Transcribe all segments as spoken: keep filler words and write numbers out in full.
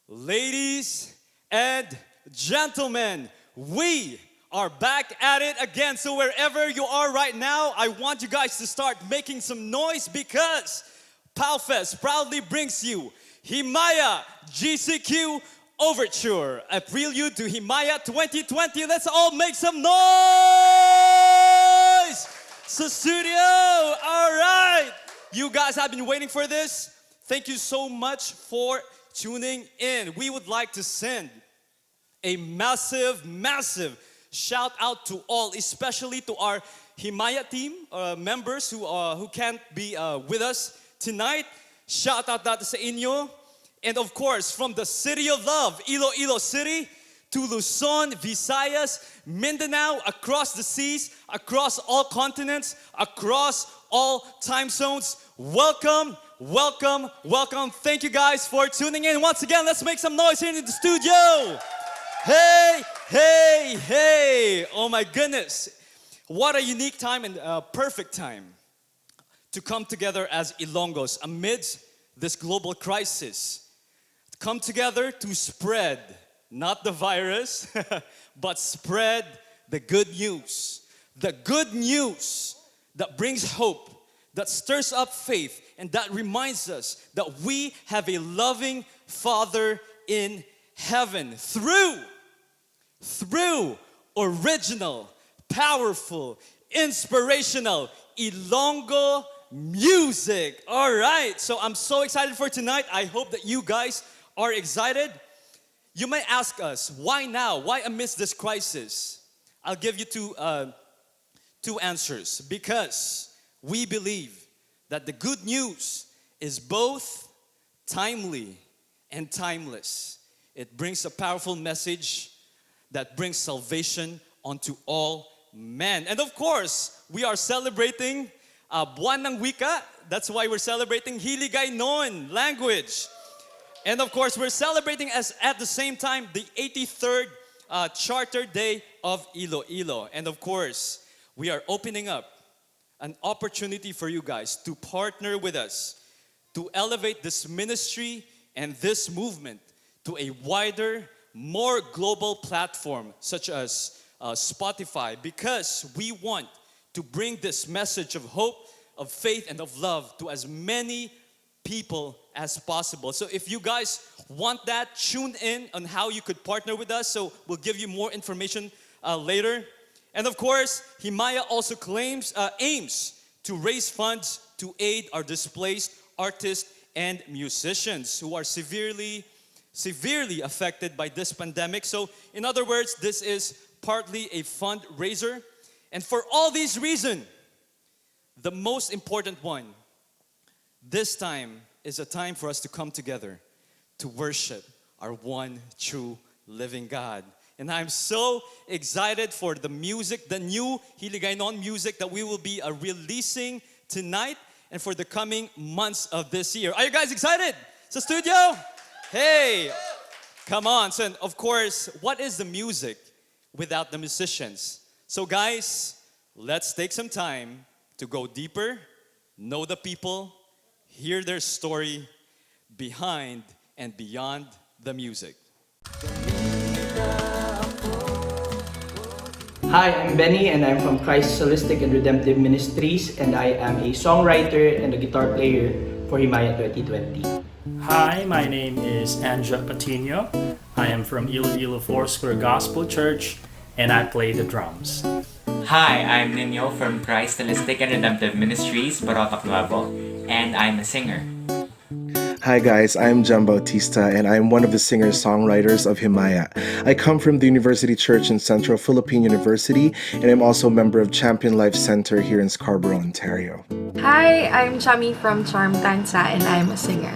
Ladies and gentlemen, we are back at it again. So wherever you are right now, I want you guys to start making some noise because Palfest proudly brings you Himaya G C Q Overture, a prelude to Himaya twenty twenty. Let's all make some noise! Sa studio! All right! You guys have been waiting for this. Thank you so much for tuning in. We would like to send a massive, massive shout out to all, especially to our Himaya team uh, members who, uh, who can't be uh, with us tonight. Shout out nato sa inyo. And of course, from the city of love, Iloilo City, to Luzon, Visayas, Mindanao, across the seas, across all continents, across all time zones. Welcome, welcome, welcome. Thank you guys for tuning in. Once again, let's make some noise here in the studio. Hey, hey, hey. Oh my goodness. What a unique time and uh, perfect time to come together as Ilonggos amidst this global crisis. Come together to spread not the virus, but spread the good news. The good news that brings hope, that stirs up faith, and that reminds us that we have a loving Father in heaven through through original, powerful, inspirational Ilonggo music. All right, so I'm so excited for tonight. I hope that you guys are excited. You may ask us, why now? Why amidst this crisis? I'll give you two, uh, two answers. Because we believe that the good news is both timely and timeless. It brings a powerful message that brings salvation unto all men. And of course, we are celebrating uh, Buwan ng Wika. That's why we're celebrating Hiligaynon language. And of course, we're celebrating as at the same time the eighty-third uh, Charter Day of Iloilo. And of course, we are opening up an opportunity for you guys to partner with us to elevate this ministry and this movement to a wider, more global platform such as uh, Spotify, because we want to bring this message of hope, of faith, and of love to as many people as possible. So if you guys want that, tune in on how you could partner with us. So we'll give you more information uh, later. And of course, Himaya also claims uh, aims to raise funds to aid our displaced artists and musicians who are severely severely affected by this pandemic. So in other words, this is partly a fundraiser. And for all these reasons, the most important one, this time is a time for us to come together to worship our one true living God. And I'm so excited for the music, the new Hiligaynon music that we will be uh, releasing tonight and for the coming months of this year. Are you guys excited? Sa studio? Hey, come on. So, and of course, what is the music without the musicians? So, guys, let's take some time to go deeper, know the people, hear their story behind and beyond the music. Hi, I'm Benny and I'm from Christ Holistic and Redemptive Ministries and I am a songwriter and a guitar player for Himaya twenty twenty. Hi, my name is Andra Patino. I am from Iloilo Foursquare Gospel Church and I play the drums. Hi, I'm Nino from Christ Holistic and Redemptive Ministries, Barotac Nuevo, and I'm a singer. Hi guys, I'm Jem Bautista and I'm one of the singer-songwriters of Himaya. I come from the University Church in Central Philippine University and I'm also a member of Champion Life Center here in Scarborough, Ontario. Hi, I'm Chami from Charm Tansa and I'm a singer.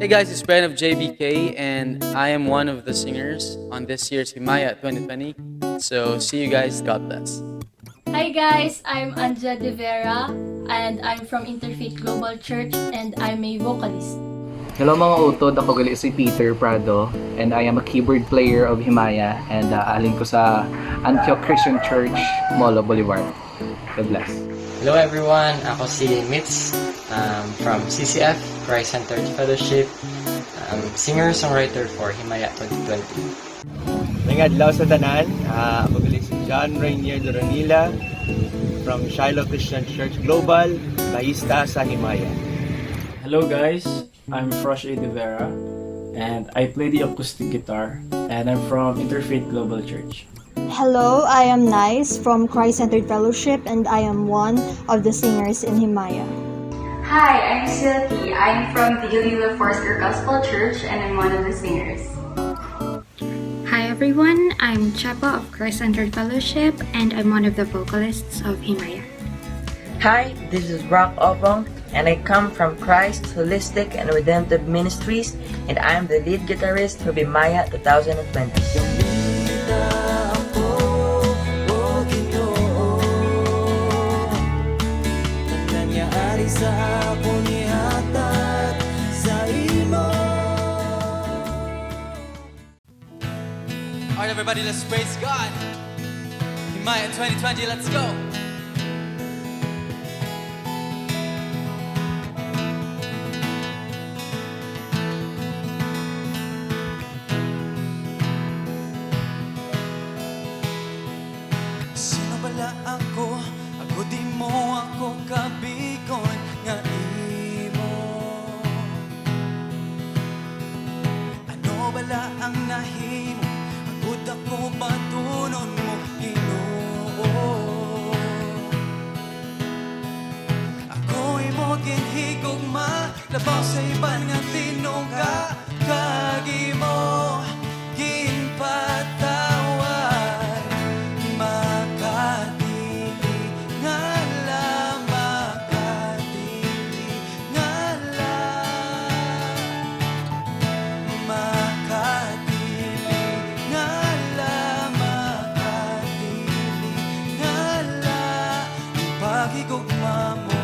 Hey guys, it's Ben of J B K and I am one of the singers on this year's Himaya twenty twenty. So see you guys. God bless. Hi guys, I'm Anja De Vera and I'm from Interfaith Global Church and I'm a vocalist. Hello mga utod, ako gali si Peter Prado and I am a keyboard player of Himaya and uh, halin ko sa Antioch Christian Church, Molo Boulevard. God bless. Hello everyone, ako si Mitz um, from C C F, Christ Centered Fellowship. Uh, Um, singer-songwriter for Himaya twenty twenty. Mayng adlaw sa tanan. Ah, ako gali si John Rainier Duranila from Shiloh Christian Church Global, bahista sa Himaya. Hello guys, I'm Frosh A. De Vera, and I play the acoustic guitar, and I'm from Interfaith Global Church. Hello, I am Nice from Christ-Centered Fellowship, and I am one of the singers in Himaya. Hi, I'm Silky. I'm from the Galila Foursquare Gospel Church, and I'm one of the singers. Hi everyone, I'm Chepa of Christ Centered Fellowship, and I'm one of the vocalists of Himaya. Hi, this is Brock Opong, and I come from Christ Holistic and Redemptive Ministries, and I am the lead guitarist for Himaya twenty twenty. All right, everybody, let's praise God. Himaya twenty twenty, let's go. Sino bala ako, agod imo ako kabigon nga imo? Ano bala ang nahimo, agod ako batunon mo, Ginoo? Ako imo ginhigugma, labaw sa iban nga tinuga, kag imo ginpatawad. Makatiling nga la, makatiling nga la, makatiling nga la, makatiling nga la, ang paghigugma mo.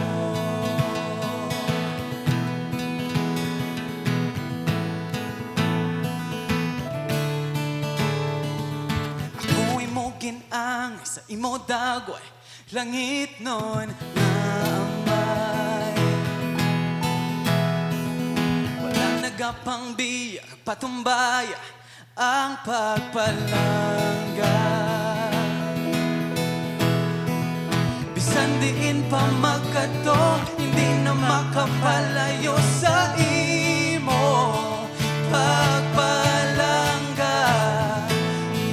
Ako imo gin-ang sa imo dagway, langitnon nga Amay. Walang nagapangbiya kag patumbaya ang pagpalangga. Bisan diin pa makadto, hindi na makapalayo sa imo pagpalangga.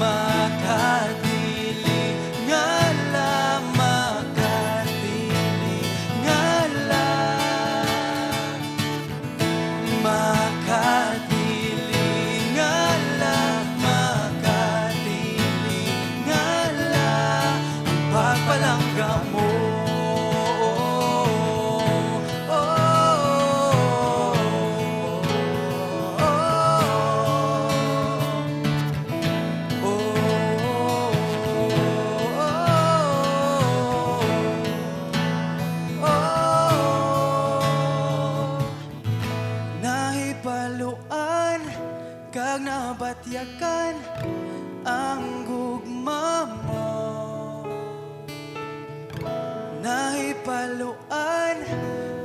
Makatiling nga la, makatiling nga la, makatiling nga la, makatiling nga la, ang pagpalangga mo. Nahibaluan kag nabatyagan ang gugma mo. Nahibaluan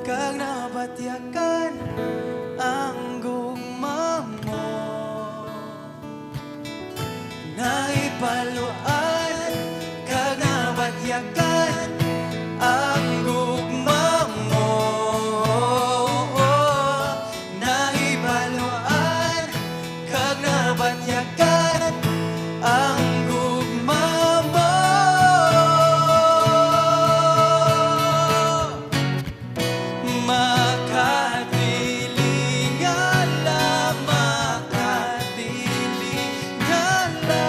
kag nabatyagan ang gugma mo. Nahibaluan kag nabatyagan ang gugma mo. Nahibaluan kag nabatyagan ang gugma mo. Makatiling nga la, makatiling nga la,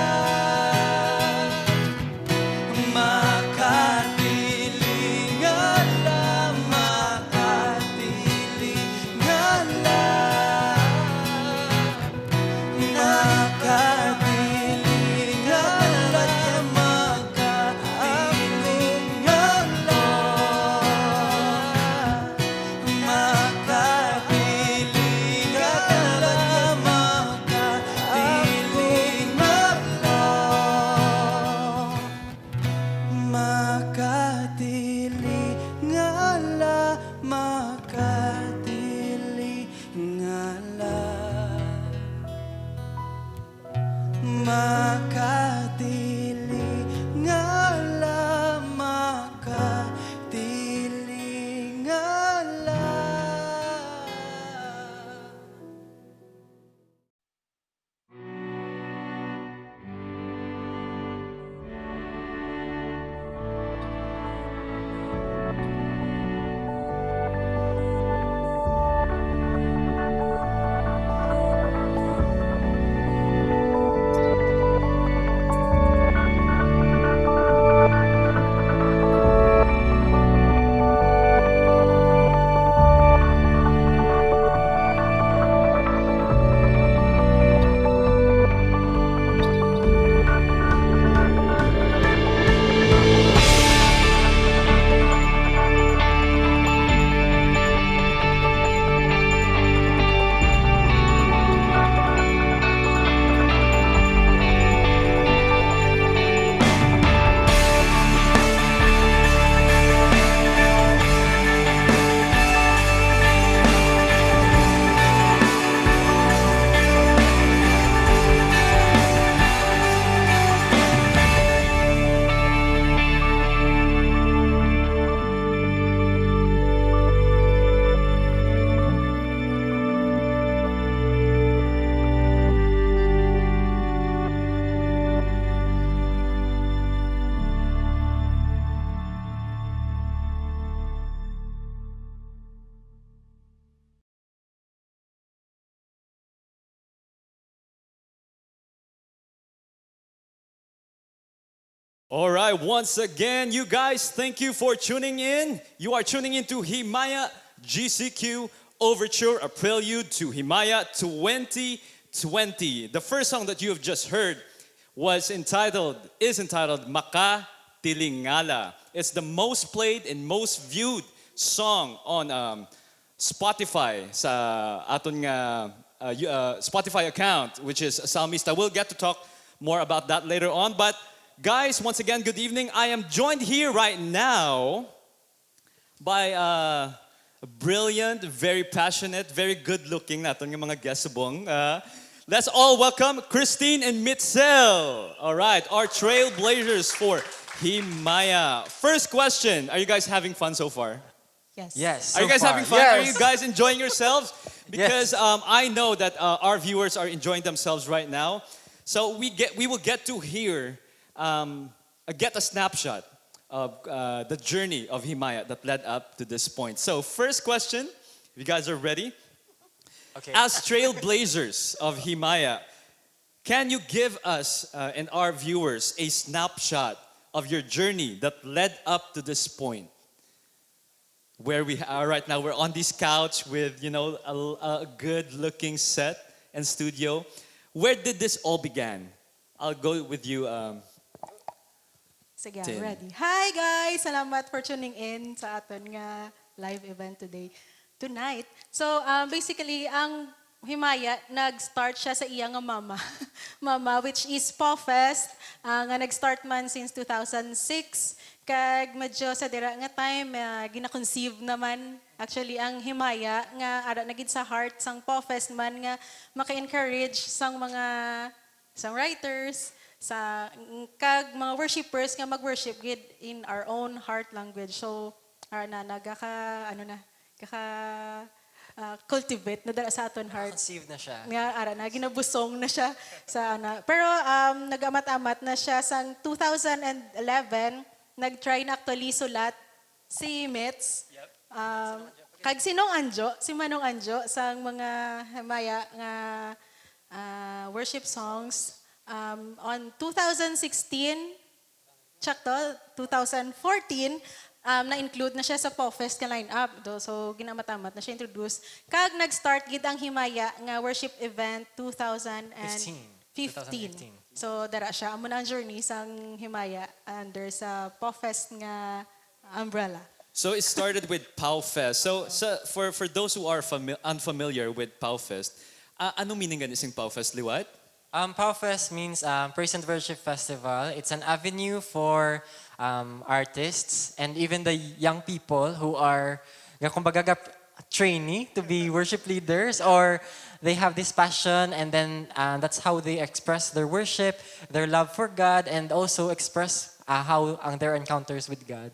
makatiling nga la, makatiling nga la, naka Makatilingala, makatilingala. All right, once again, you guys, thank you for tuning in. You are tuning in to Himaya G C Q Overture, a prelude to Himaya twenty twenty. The first song that you have just heard was entitled, is entitled Makatilingala. It's the most played and most viewed song on, um, Spotify, sa aton nga, uh, yu-, uh, Spotify account, which is Salmista. We'll get to talk more about that later on. But guys, once again, good evening. I am joined here right now by, uh, brilliant, very passionate, very good-looking naton nga mga guest subong. Uh, let's all welcome Christine and Mitzel. All right, our trailblazers for Himaya. First question, are you guys having fun so far? Yes. Yes, Are you so guys far. having fun? Are you Yes. guys enjoying yourselves? Because, Yes. um, I know that, uh, our viewers are enjoying themselves right now. So we get, we will get to hear, um, uh, get a snapshot of, uh, the journey of Himaya that led up to this point. So first question, if you guys are ready. Okay. As trailblazers of Himaya, can you give us, uh, and our viewers a snapshot of your journey that led up to this point? Where we are right now, we're on this couch with, you know, a, a good-looking set and studio. Where did this all began? I'll go with you, um, Sige, Tin. ready. Hi, guys! Salamat for tuning in sa aton nga live event today, tonight. So, um, basically, ang Himaya, nag-start siya sa iya nga mama. Mama, which is Paw Fest, ah, nga nag-start man since two thousand six. Kag medyo sa dira nga time, ah, gina-conceive naman actually ang Himaya nga ara na gid sa heart sang Paw Fest man nga maka-encourage sang mga songwriters, sa, kag mga worshipers nga mag-worship gid in our own heart language. So, ara na, nagaka-, ano na, kaka, ah, cultivate na dala sa aton heart. Conceive na siya. Nga, ara na, ginabusong na siya sa, ano. Pero, um, nag-amat-amat na siya sang two thousand eleven, nag-try na actually sulat si Mitz. Yep. Um, kag si Nong Anjo, si Manong Anjo, sang mga Himaya nga, ah, worship songs. Um, on two thousand sixteen, sakto, two thousand fourteen, um, na-include na siya sa Paw Fest nga lineup. Do, so, ginamat-amat na siya introduce. Kag nag-start gid ang Himaya nga worship event two thousand and fifteen. Fifteen. Two thousand fifteen. So, dara siya. Amo na ang journey sang Himaya under sa Paw Fest nga umbrella. So, it started with Paw Fest. So, sa, for, for those who are fami-, unfamiliar with Paw Fest, ah, anong meaning gani sing Paw Fest liwat? Um, Paw Fest means, um, Praise and Worship Festival. It's an avenue for, um, artists and even the young people who are, nga, kumbaga, gap-, trainee to be worship leaders, or they have this passion, and then, uh, that's how they express their worship, their love for God, and also express, uh, how ang their encounters with God.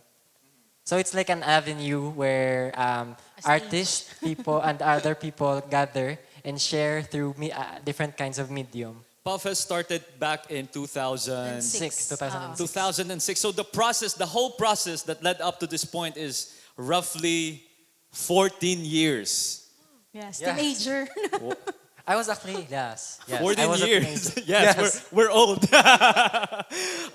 So it's like an avenue where, um, A stage. Artists, people, and other people gather and share through me, uh, different kinds of medium. Pau Fest started back in two thousand, Six. Six, two thousand and six. two thousand six. So the process, the whole process that led up to this point is roughly fourteen years. Yes, Yes. Teenager. I was actually, yes. Yes, I fourteen was a years. teenager. Yes, we're, we're old.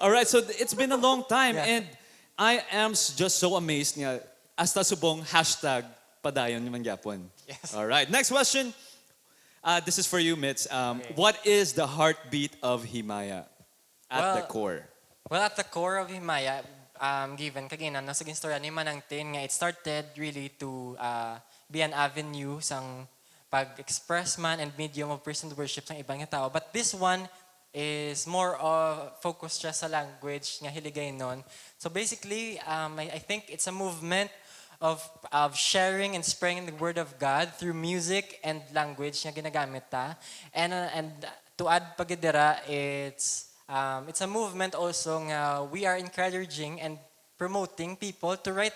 All right, so th- it's been a long time, Yeah. and I am s- just so amazed nga hasta subong hashtag padayon man gyapon. Yes. All right, next question. Uh, this is for you, Mitz. Um, Okay. What is the heartbeat of Himaya at the Well, core? Well, at the core of Himaya, um, given kagina, no, sa ginstorya ni Manang Tin, nga it started really to, uh, be an avenue sang pag-express man and medium of praise and worship sang iban nga tao. But this one is more of focus siya sa language nga Hiligaynon. So basically, um, I, I think it's a movement of of sharing and spreading the word of God through music and language nga ginagamit ta. And, uh, and to add pa gid dira, it's, um, it's a movement also nga we are encouraging and promoting people to write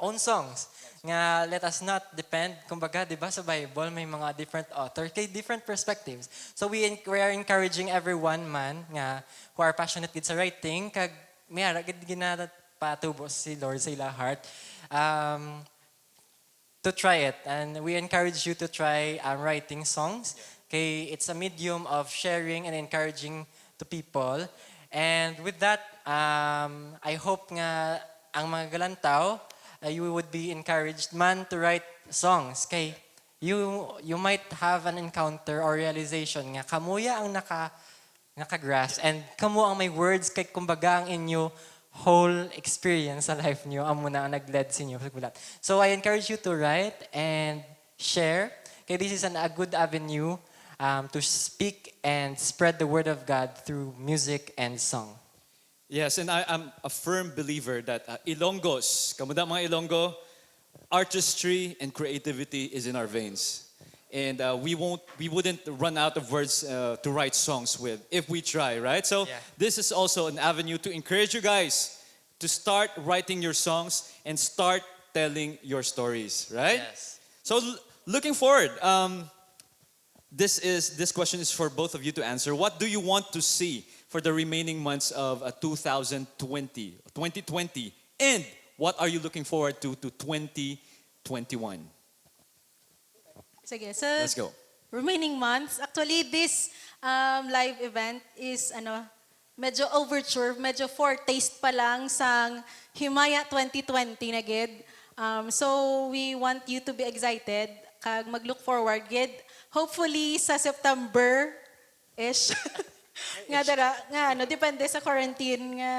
own songs. Nga let us not depend, kumbaga, di ba, sa Bible, may mga different author, kay different perspectives. So we, en- we are encouraging everyone man nga who are passionate gid sa writing, kag may ara gid ginapatubo si Lord sa ila heart. Um, to try it. And we encourage you to try, um, writing songs. Kay it's a medium of sharing and encouraging to people. And with that, um, I hope nga ang mga galantaw, uh, you would be encouraged man to write songs. Kay you you might have an encounter or realization nga kamuya ang naka naka-grasp and kamo ang may words kay kumbaga ang inyo whole experience sa life niyo amo na ang nag-lead sa inyo sa gulat. So I encourage you to write and share. Kay this is an, a good avenue, um, to speak and spread the word of God through music and song. Yes, and I, I'm a firm believer that, uh, Ilonggos, kamo da mga Ilonggo, artistry and creativity is in our veins. And, uh, we won't, we wouldn't run out of words, uh, to write songs with if we try, right? So Yeah. this is also an avenue to encourage you guys to start writing your songs and start telling your stories, right? Yes. So l- looking forward, um, this is this question is for both of you to answer. What do you want to see for the remaining months of, uh, two thousand twenty, twenty twenty? And what are you looking forward to to twenty twenty-one? Sige, so Let's go. remaining months, actually this, um, live event is ano, medyo overture, medyo foretaste pa lang sang Himaya twenty twenty na gid. Um, so we want you to be excited kag mag-look forward gid. Hopefully sa September ish. Nga dara, nga ano, depende sa quarantine nga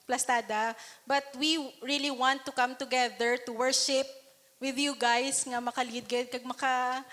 plastada. But we really want to come together to worship with you guys nga maka-lead gid kag maka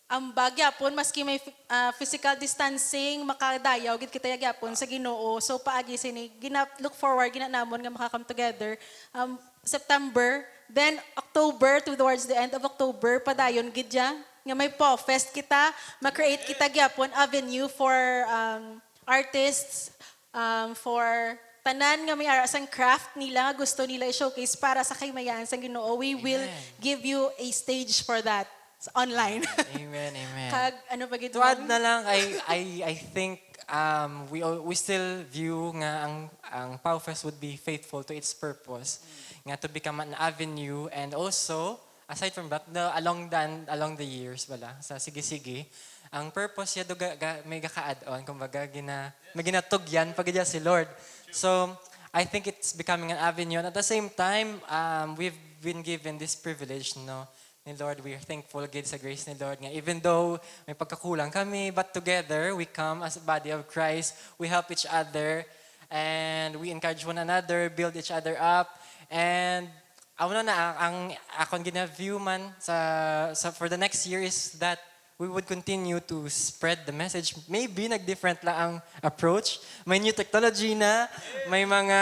ambag gyapon, maski may, ah, physical distancing, makadayaw gid kita gyapon sa Ginoo. So paagi sini, gina look forward gina namon nga maka-come together, um, September, then October, towards the end of October, padayon gid ya nga may Pau Fest kita, ma-create kita gyapon avenue for, um, artists, um, for tanan nga may ara sang craft nila nga gusto nila i-showcase para sa kahimayaan sang Ginoo. We will Amen. give you a stage for that sa online. Amen, amen. Kag ano pa gid To add mo? na lang, I I I think, um, we al- we still view nga ang ang Pau Fest would be faithful to its purpose, nga to become an avenue, and also aside from that, the along the along the years bala sa sige-sige, ang purpose niya do ga, ga, may gaka-add on, kumbaga gina may ginatugyan pa gid si Lord. So I think it's becoming an avenue, and at the same time, um, we've been given this privilege, no, ni Lord. We are thankful gid sa grace ni Lord nga even though may pagkakulang kami, but together we come as a body of Christ. We help each other and we encourage one another, build each other up. And amo na, ang, ang akon gina-view man sa, sa for the next year is that we would continue to spread the message. Maybe nag-different lang ang approach. May new technology na, may mga,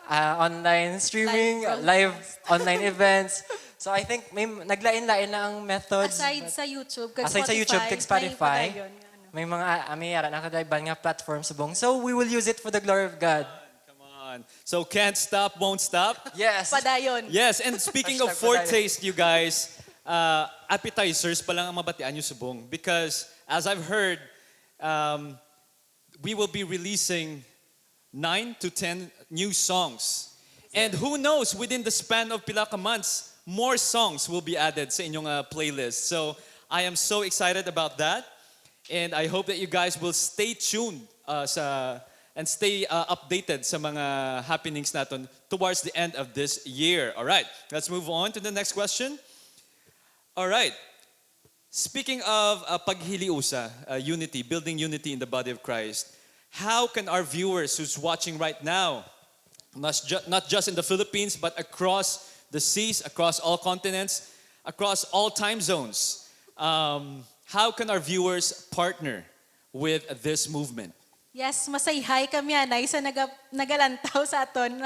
ah, online streaming, Live live online events. So I think may naglain-lain na ang methods. Aside sa YouTube, kag Aside sa YouTube, Spotify, kag Spotify, may padayon nga, ano. May mga, ah, may ara na kada iban nga platform subong. So we will use it for the glory of God. Come on. So can't stop, won't stop. Yes. Padayon. Yes, and speaking of Hashtag padayon. Foretaste, you guys, uh, appetizers pa lang ang mabatian nyo subong. Because, as I've heard, um, we will be releasing nine to ten new songs. And who knows, within the span of pila ka months, more songs will be added sa inyong, uh, playlist. So, I am so excited about that. And I hope that you guys will stay tuned, uh, sa, and stay, uh, updated sa mga happenings naton towards the end of this year. All right, let's move on to the next question. All right. Speaking of, uh, paghiliusa, uh, unity, building unity in the body of Christ, how can our viewers who's watching right now, not, ju- not just in the Philippines, but across the seas, across all continents, across all time zones, um, how can our viewers partner with this movement? Yes, masayhay kami, anay, sa naga-, nagalantaw sa aton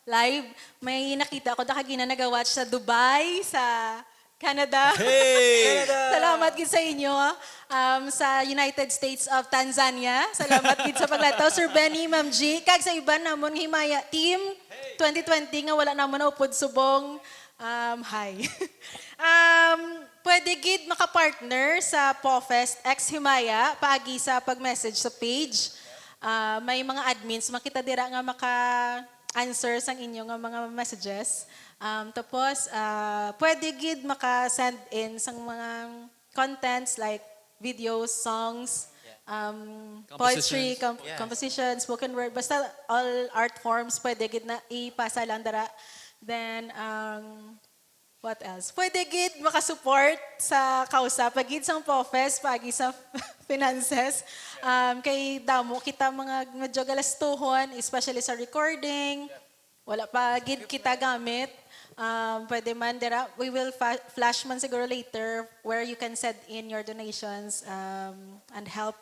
live. May nakita ko, da kagina naga-watch sa Dubai, sa Canada. Hey! Canada! Salamat gid sa inyo. Um, sa United States of Tanzania, salamat gid sa paglantaw, Sir Benny, Ma'am G, kag sa iban namon Himaya team twenty twenty nga wala namon naupod subong. Um, hi. Um, pwede gid maka-partner sa POFEST X Himaya paagi sa pag-message sa page. Ah, may mga admins makita dira nga maka-answer sang inyo nga mga messages. Um, tapos, ah, pwede gid maka-send in sang mga contents like videos, songs, um, poetry, Compositions. com- Yeah. composition, spoken word, basta all art forms, pwede gid na ipasa lang dira. Then, um, what else? Pwede gid makasupport sa kausa, pagid sang POFEST, paagi sa finances. Um, kay damo kita mga medyo galastuhon, especially sa recording. Wala pa gid kita gamit. Um, pwede man dira, we will fa- flash man siguro later where you can send in your donations, um, and help.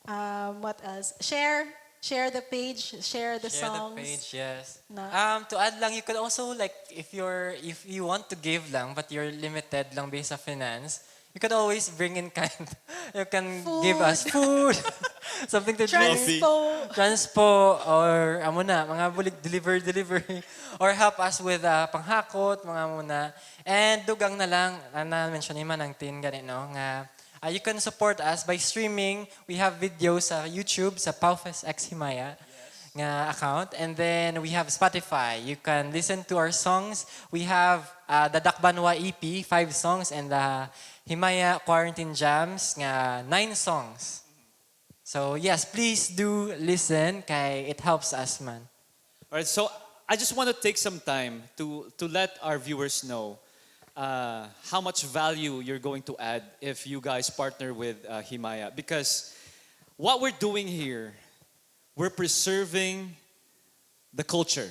Um, what else? Share, share the page, share the Share songs. the page, yes. Na. Um, to add lang, you could also, like, if you're, if you want to give lang, but you're limited lang based sa finance, you could always bring in kind. You can Food. give us food, something to drink. Transpo. Transpo, or amo na, mga bulig, deliver, delivery. Or help us with, uh, panghakot, mga amo na. And dugang na lang, uh, na-mention ni Manang Tin gani, no, nga, uh, you can support us by streaming. We have videos sa YouTube, sa POFEST X Himaya nga account. And then we have Spotify. You can listen to our songs. We have, uh, the Dakbanwa E P, five songs, and the Himaya Quarantine Jams nga nine songs. So yes, please do listen kay it helps us man. All right, so I just want to take some time to, to let our viewers know, uh, how much value you're going to add if you guys partner with, uh, Himaya. Because what we're doing here, we're preserving the culture,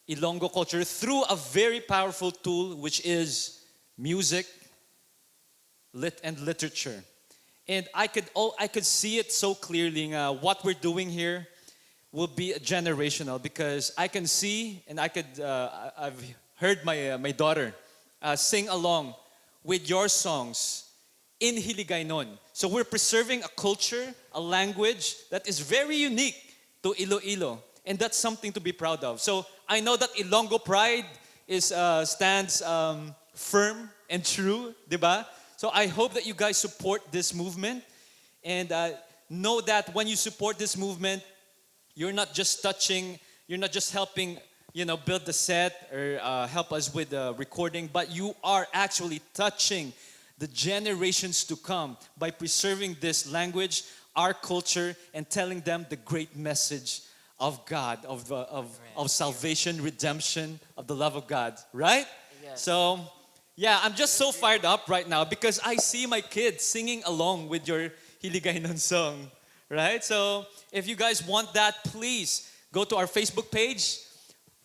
Ilonggo culture, through a very powerful tool, which is music, lit-, and literature. And I could, al-, I could see it so clearly nga what we're doing here will be generational, because I can see and I could, uh, I-, I've heard my, uh, my daughter, uh, sing along with your songs in Hiligaynon. So we're preserving a culture, a language that is very unique to Iloilo. And that's something to be proud of. So I know that Ilonggo pride is, uh, stands, um, firm and true, di ba? So I hope that you guys support this movement. And, uh, know that when you support this movement, you're not just touching, you're not just helping, you know, build the set or, uh, help us with the recording, but you are actually touching the generations to come by preserving this language, our culture, and telling them the great message of God, of, uh, of, of salvation, redemption, of the love of God, right? Yes. So, yeah, I'm just so fired up right now because I see my kids singing along with your Hiligaynon song, right? So, if you guys want that, please go to our Facebook page,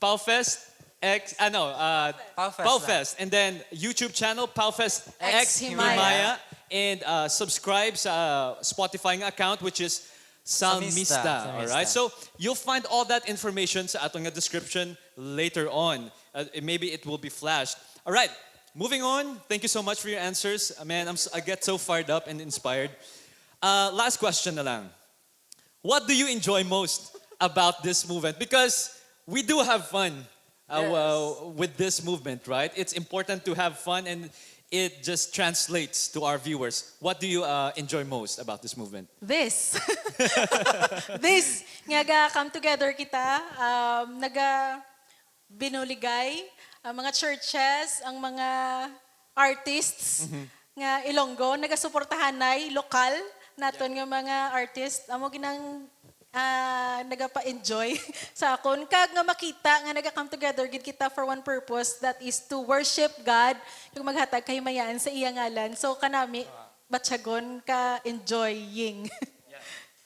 Powfest X, ano, uh, Powfest Powfest, lang. And then YouTube channel, Powfest X X Himaya. Himaya, and, uh, subscribe sa, uh, Spotify nga account, which is Psalmista. Psalmista, all right? Psalmista. So, you'll find all that information sa aton nga description later on. Uh, maybe it will be flashed. All right, moving on. Thank you so much for your answers. Uh, man, I'm s- I get so fired up and inspired. Uh, last question na lang. What do you enjoy most about this movement? Because we do have fun uh, Yes. uh, with this movement, right? It's important to have fun, and it just translates to our viewers. What do you uh, enjoy most about this movement? This. This. Nga ga come together kita, um, naga binuligay ang mga churches, ang mga artists nga Ilonggo, nagasuportahanay lokal naton nga mga artists. Amo ginang ah, nagapa-enjoy sa akon. Kag nga makita nga naga-come together gid kita for one purpose, that is to worship God, kag maghatag kahimayaan sa iya ngalan. So kanami, batyagon ka enjoying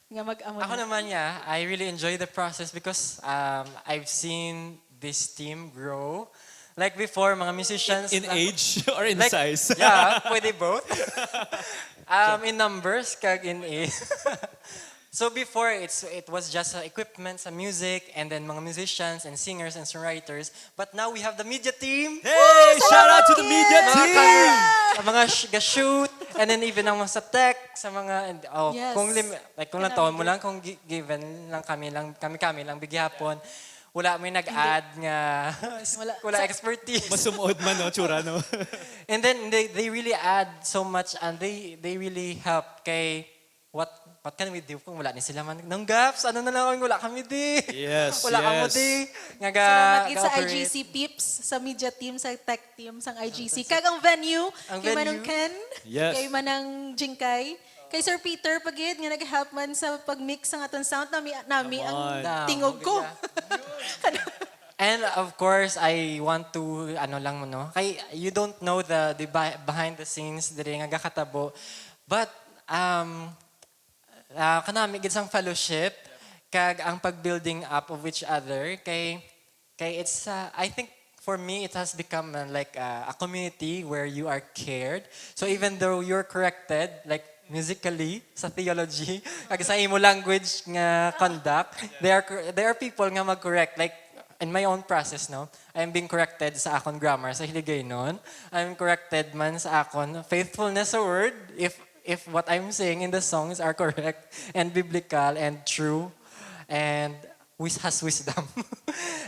nga mag-amo Ako na. Naman, yeah, I really enjoy the process because um, I've seen this team grow. Like before, mga musicians In na- age or in like, size? Yeah, pwede both. Um, in numbers, kag in age. So before, it's it was just sa equipment, sa music, and then mga musicians and singers and songwriters. But now we have the media team. Hey, shout out to the media Mga team! ka- mga sh- ga-shoot, and then even ang mga sa tech, sa mga, and, oh, Yes. Kung lim, like kung Kailangan lantaon mo din. lang, kung gi- given lang kami lang, kami-kami lang, bighapon, wala may nag-add nga, Wala. wala Sa- expertise. Masumood man, no, tsura, no? And then they they really add so much and they they really help kay what what can we do kung wala ni sila man nang gaps, ano na lang, wala kami di. Yes, Wala kamo yes. di. Nga ga, Salamat gid sa ga-operate. I G C peeps, sa media team, sa tech team, sang I G C. Kag ang venue, Ang kay Manong venue. Ken, Yes. kay Manang Jingkay, kay Sir Peter pa gid nga nag-help man sa pag-mix sang aton sound, nami nami Come ang on. Damo tingog ko. gid. And of course, I want to, ano lang, no? Kay, you don't know the, the bi- behind the scenes diri nga gakatabo. But, um, ah, kanami gid sang fellowship, kag ang pag-building up of each other, kay, kay it's, uh, I think, for me, it has become uh, like uh, a community where you are cared. So even though you're corrected, like musically, sa theology, kag sa imo language nga conduct, there are cor- there are people nga mag-correct. Like in my own process, no, I am being corrected sa akon grammar sa Hiligaynon. I'm corrected man sa akon faithfulness sa word, if if what I'm saying in the songs are correct and biblical and true. And wis has wisdom.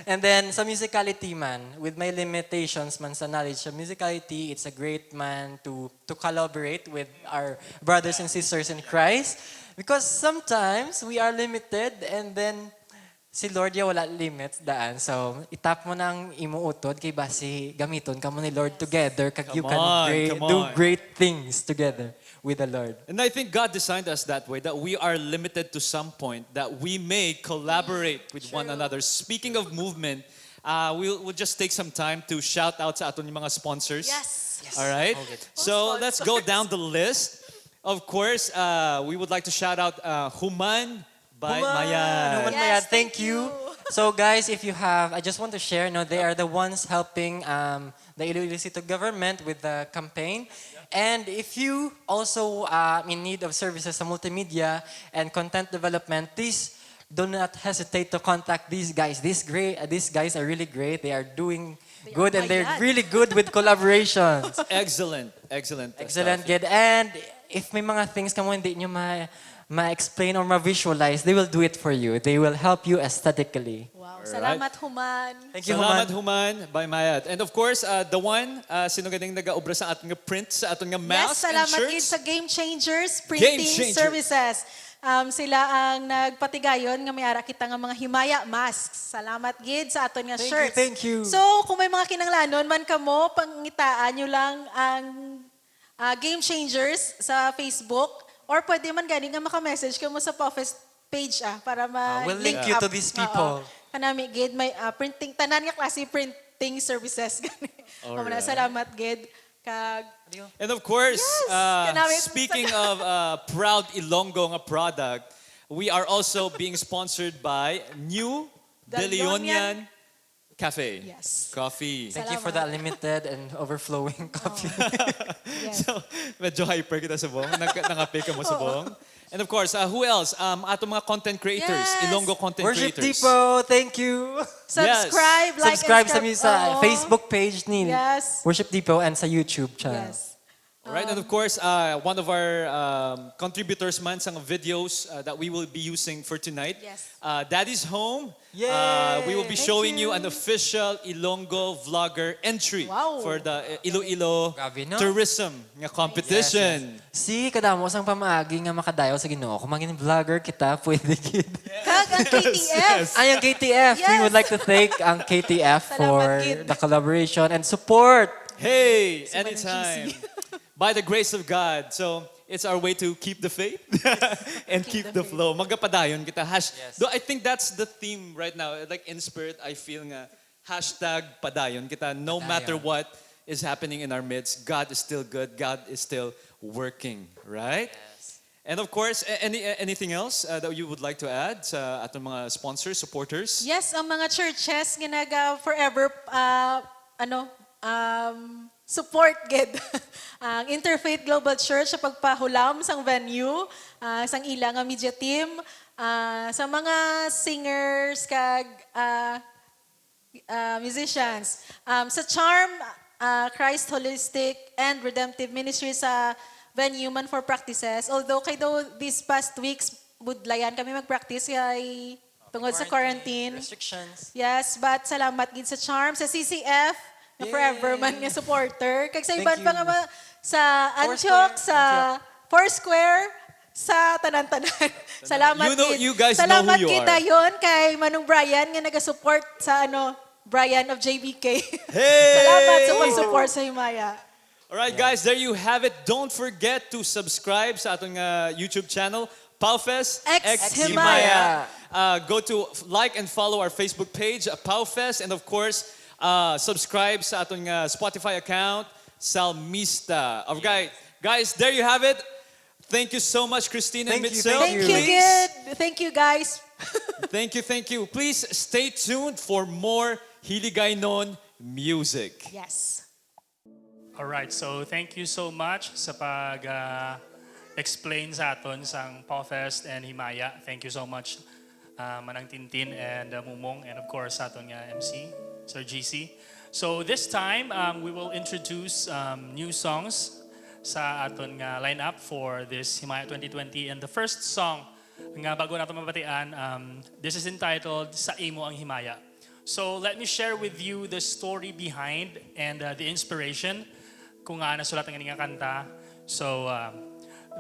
And then sa musicality man, with my limitations man sa knowledge sa musicality, it's a great man to to collaborate with our brothers and sisters in Christ, because sometimes we are limited, and then si Lord ya wala limits daan. So itap mo na ang imo utod kay basi gamiton kamo ni Lord together kag you Come can on, great, come do on. Great things together with the Lord. And I think God designed us that way, that we are limited to some point, that we may collaborate with one another. Speaking of movement, uh, we'll, we'll just take some time to shout out sa aton mga sponsors. Yes. All right? Okay. So Sponsors. Let's go down the list. Of course, uh, we would like to shout out uh, Human by Human, Mayad. Human Yes, Mayad, thank thank you. you. So guys, if you have, I just want to share, no, they are the ones helping um, the Iloilo City government with the campaign. And if you also uh, in need of services sa multimedia and content development, please do not hesitate to contact these guys. These great, uh, these guys are really great. They are doing They good are and they're mayad. Really good with collaborations. Excellent, excellent. Excellent, Steffi. Good. And if may mga things kamo hindi nyo ma- ma-explain or ma-visualize, they will do it for you. They will help you aesthetically. Wow, Alright. Salamat, Human. Thank you, Salamat, Human. Human, by Mayad. And of course, uh, the one, uh, sino ganing nag-aobra sa aton nga print, sa aton nga mask Yes, salamat and gid shirts? Sa Game Changers Game Printing Changers. Services. Um, sila ang nagpatigayon nga may ara kita nga mga himaya masks. Salamat gid sa aton nga Thank you, shirts. thank you. So, kung may mga kinahanglanon man kamo, pangitaan nyo lang ang ah, Game Changers sa Facebook, or pwede man gani nga maka-message kamo sa Puffest page, ah, para ma Ah, we'll link link you up. To these Oo. People. Kanami gid may ah, printing, tanan nga klase printing services gani. Amo na, Alright. Salamat gid kag And of course, Yes! uh, Kanami- speaking of uh, proud Ilonggo nga product, we are also being sponsored by New De De Leonian Leonian Cafe. Yes. Coffee. Thank you for Salamat. That limited and overflowing coffee. Yes. So, medyo hyper kita subong. Nag nangape kamo subong. And of course, uh, who else? Um, ato mga content creators, Yes. Ilonggo content Worship creators. Depot, thank you. Subscribe, like, Subscribe and sa sub- mi sa Oo. Facebook page ni Yes. Worship Depot and sa YouTube channel. Yes. All right, and of course, uh, one of our um, contributors man sa videos uh, that we will be using for tonight. Yes. Uh, Daddy's Home. Yay! Uh, we will be Thank showing you you. an official Ilonggo vlogger entry Wow. for the uh, Iloilo Grabe, no? Tourism nga competition. Si kadamo sang pamaagi nga makadayaw sa Ginoo. Kung maging vlogger kita, pwede gid. Kag ang K T F. Ay, ang K T F. We Yes. would like to thank ang K T F Salamat for gid. The collaboration and support. Hey, Si Manong anytime. G C. By the grace of God. So, it's our way to keep the faith and keep, the flow. Magapadayon kita. Hash, Yes. Though I think that's the theme right now. Like in spirit, I feel nga hashtag padayon kita. No Padayon. Matter what is happening in our midst, God is still good. God is still working, right? Yes. And of course, a- any a- anything else uh, that you would like to add sa atong mga sponsors, supporters? Yes, ang mga churches nga naga forever uh, ano um, support gid ang Interfaith Global Church sa pagpahulam sang venue, ah, sang ila nga media team, ah, sa mga singers kag ah, ah, musicians. Um, sa Charm, ah, Christ Holistic and Redemptive Ministry sa venue man for practices. Although kay daw these past weeks, budlayan kami mag-practice kay tungod sa quarantine. Restrictions. Yes, but salamat gid sa Charm, sa C C F, na Yay! forever man nga supporter. Kag sa Thank iban pa you. nga mga, sa Antioch, Foursquare, sa Foursquare, sa tanan-tanan. Salamat You know, gid. you guys know Salamat who you gid are. dayon kay Manong Brian nga nagasupport sa ano, Brian of J B K. Hey! Salamat sa pag-support sa Himaya. All right, guys, there you have it. Don't forget to subscribe sa aton nga YouTube channel, Powfest X Himaya. Uh, go to f- like and follow our Facebook page, uh, Powfest, and of course, uh, subscribe sa aton nga Spotify account, Salmista. All right, guys, there you have it. Thank you so much, Christine and Thank you, Mitzel. thank Thank you, Please- good. Thank you, guys. Thank you, thank you. Please stay tuned for more Hiligaynon music. Yes. All right, so thank you so much sa pag ah, explain sa aton sang Powfest and Himaya. Thank you so much, uh, Manang Tintin and uh, Mumong, and of course sa aton nga M C, Sir G C. So this time, um, we will introduce um, new songs sa aton nga lineup for this Himaya twenty twenty. And the first song nga bago nato mabatian, um, this is entitled Sa Imo ang Himaya. So let me share with you the story behind and uh, the inspiration kung nga nasulat ang ining kanta. So uh,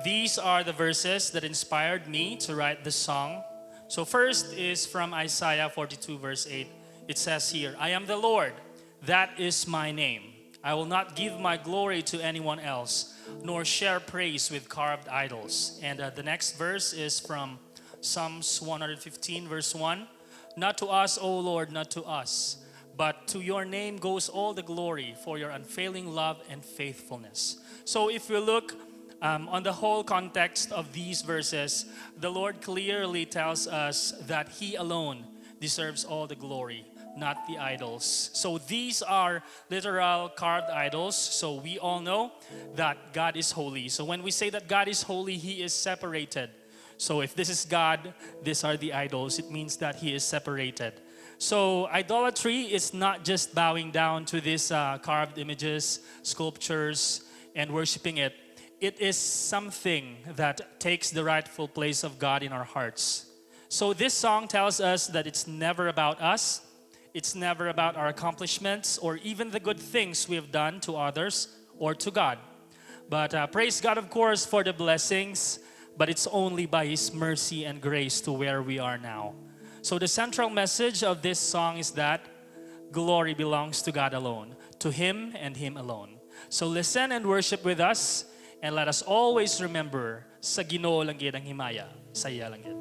these are the verses that inspired me to write the song. So first is from Isaiah forty-two verse eight. It says here, "I am the Lord, that is my name. I will not give my glory to anyone else, nor share praise with carved idols." And uh, the next verse is from Psalms one hundred fifteen verse one. "Not to us, O Lord, not to us, but to your name goes all the glory for your unfailing love and faithfulness." So if we look um, on the whole context of these verses, the Lord clearly tells us that He alone deserves all the glory, not the idols. So these are literal carved idols. So we all know that God is holy. So when we say that God is holy, He is separated. So if this is God, these are the idols. It means that He is separated. So idolatry is not just bowing down to these uh, carved images, sculptures, and worshiping it. It is something that takes the rightful place of God in our hearts. So this song tells us that it's never about us. It's never about our accomplishments or even the good things we have done to others or to God. But uh, praise God, of course, for the blessings, but it's only by His mercy and grace to where we are now. So the central message of this song is that glory belongs to God alone, to Him and Him alone. So listen and worship with us, and let us always remember, sa Ginoo lang gid ang himaya, sa iya lang gid.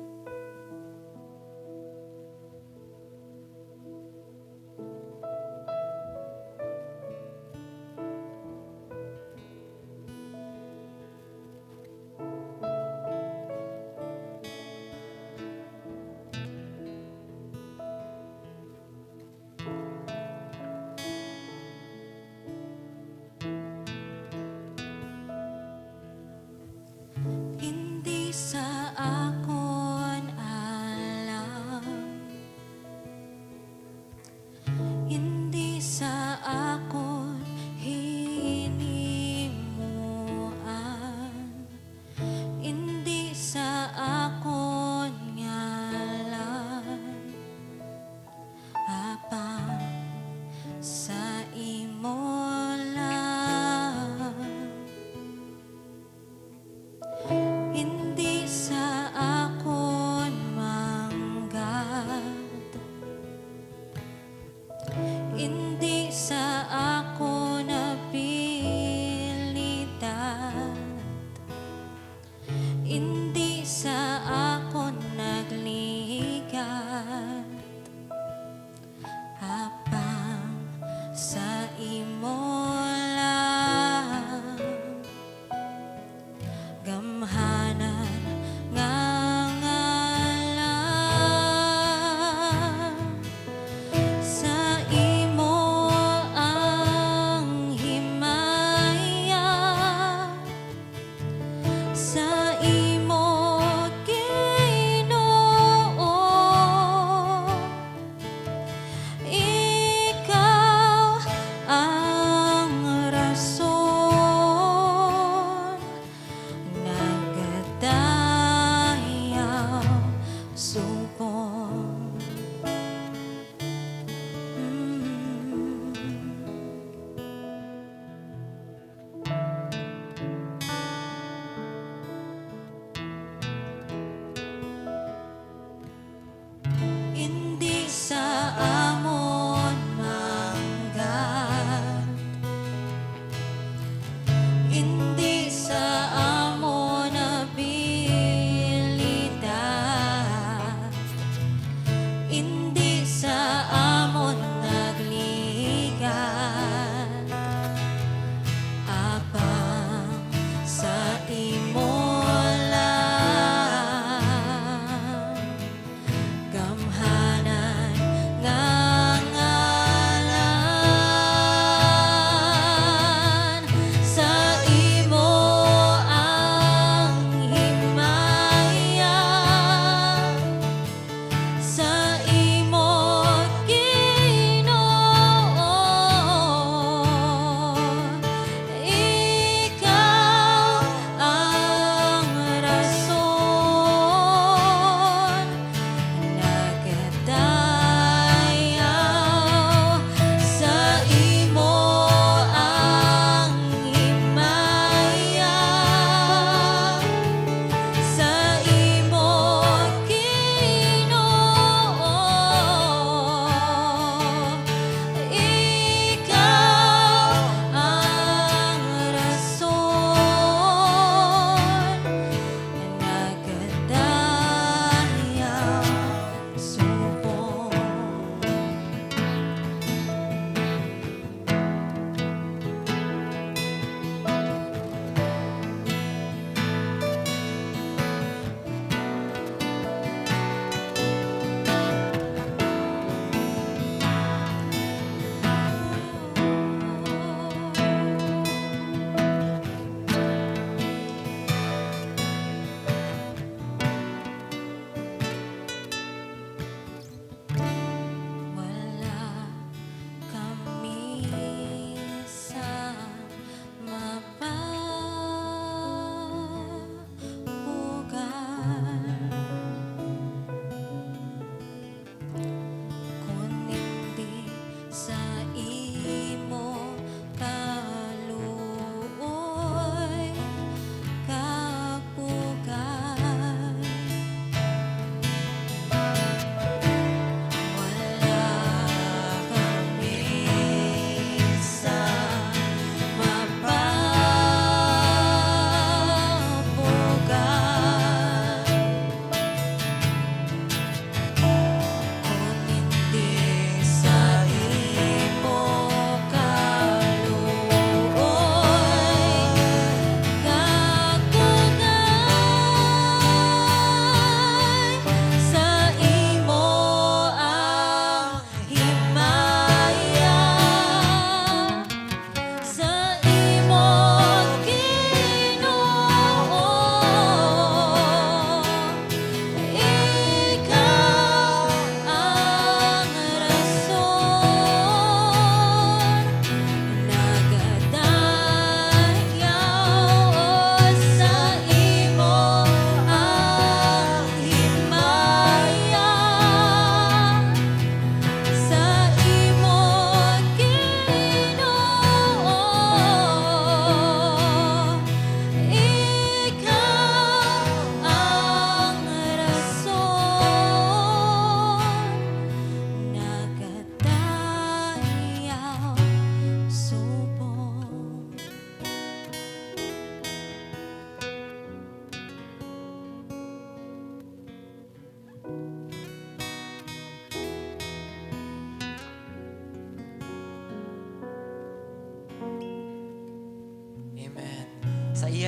Hindi sa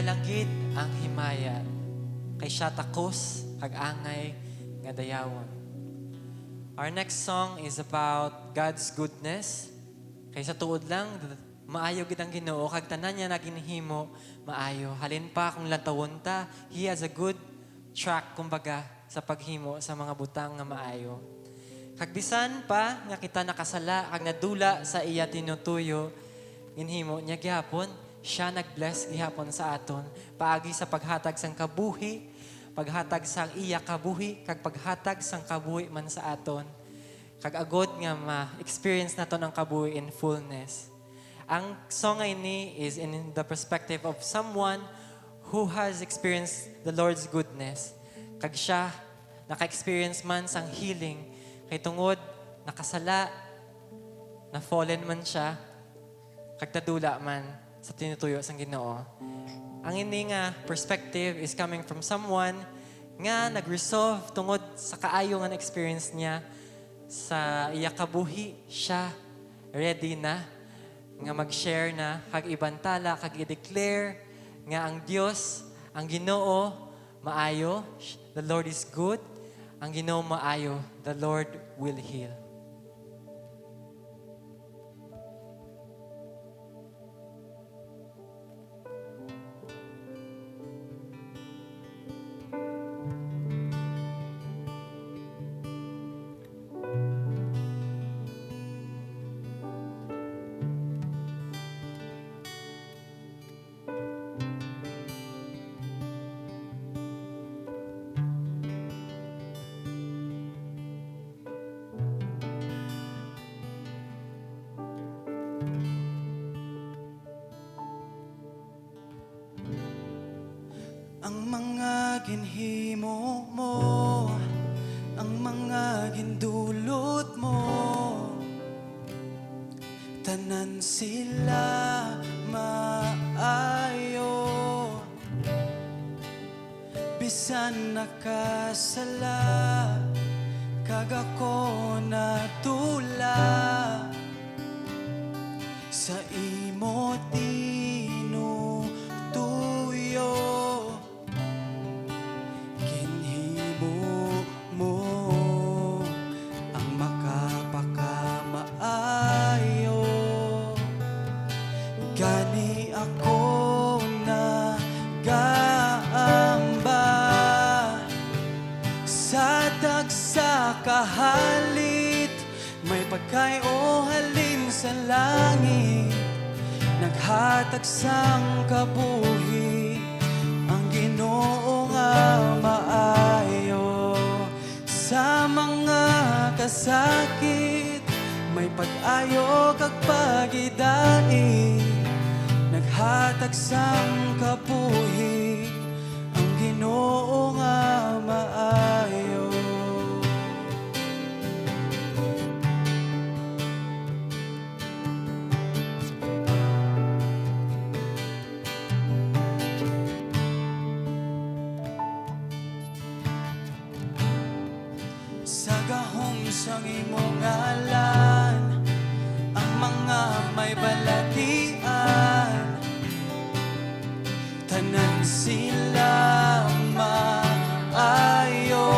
Langit ang himaya, kay siya takos kag angay nga dayawon. Our next song is about God's goodness. Kay sa tuod lang, maayo gid ang Ginoo, kag tanan niya nga ginhimo maayo. Halin pa kung lantawon ta, He has a good track, kumbaga, sa paghimo sa mga butang nga maayo. Kag bisan pa nga kita nakasala kag nadula sa iya tinutuyo, ginhimo niya gihapon, siya nag-bless gihapon sa aton paagi sa paghatag sang kabuhi, paghatag sang iya kabuhi, kag paghatag sang kabuhi man sa aton. Kag agod nga ma-experience naton ang kabuhi in fullness. Ang song nga ini is in the perspective of someone who has experienced the Lord's goodness. Kag siya, naka-experience man sang healing, kay tungod nakasala, na-fallen man siya, kag nadula man sa tinutuyo sang Ginoo. Ang ini nga perspective is coming from someone nga nag-resolve tungod sa kaayo nga na-experience niya sa iya kabuhi, siya ready na nga mag-share na kag ibantala kag i-declare nga ang Dios, ang Ginoo, maayo, the Lord is good, ang Ginoo maayo, the Lord will heal. Ang mga ginhimo mo, ang mga gindulot mo, tanan sila maayo. Bisan nakasala, kag ako natula sa imo tinutuyo. Ginhimo mo ang makapakamaayo. Gani ako nagaamba sa tagsa ka halit, may pagkayo halin sa langit, naghatag sang kabuhi ang Ginoo nga maayo. Sa mga kasakit, may pag-ayo kag pagidait, naghatag sang kabuhi ang Ginoo nga maayo. Sa gahom sang imo ngalan, ang mga may balatian, tanan sila maayo.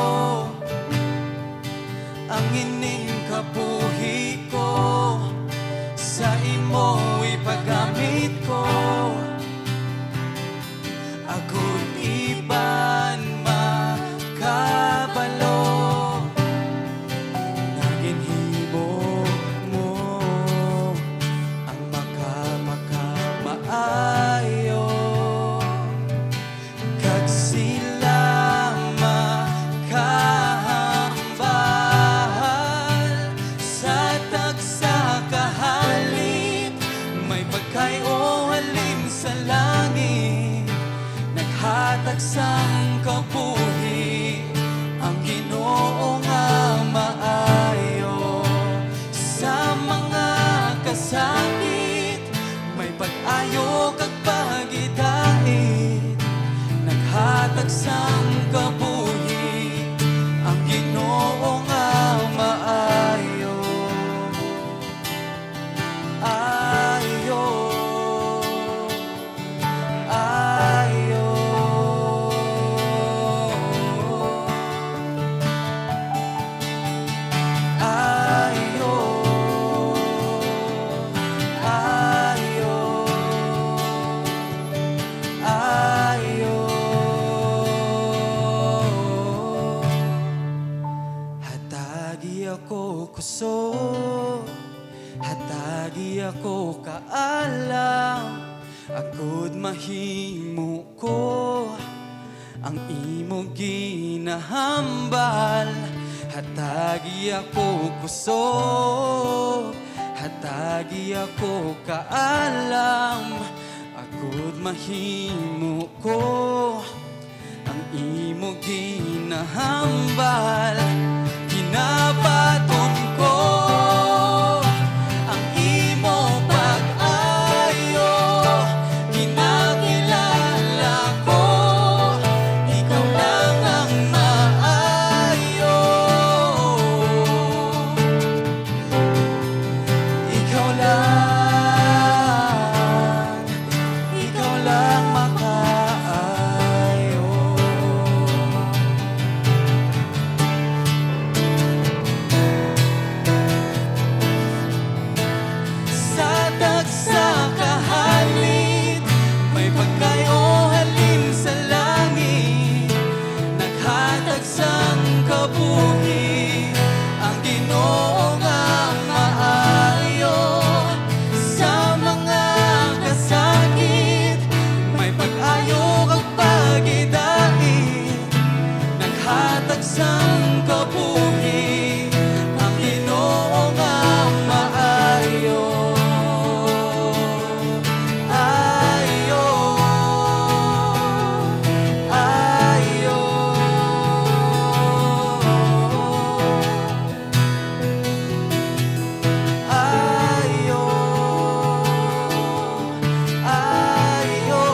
Ang ining kabuhi ko, sa imo ipagamit ko, agud iban makabalo nga ginhimo mo ang maka ako kusog, hatagi ako kaalam, agud mahimo ko ang imo ginahambal. Hatagi ako kusog, hatagi ako kaalam, agud mahimo ko ang imo ginahambal. Ginabaton ko ang imo pag-ayo. Ginakilala ko, ikaw lang ang maayo. Ikaw lang, ikaw lang makaayo. Sa tagsa ka halin, may pagkayo halin sa langit. Naghatag sang kabuhi ang Ginoo nga maayo. Sa mga kasakit, may pag-ayo kag pagidait. Naghatag sang kabuhi ang Ginoo nga maayo. Ayo, ayo. Ayo, ayo,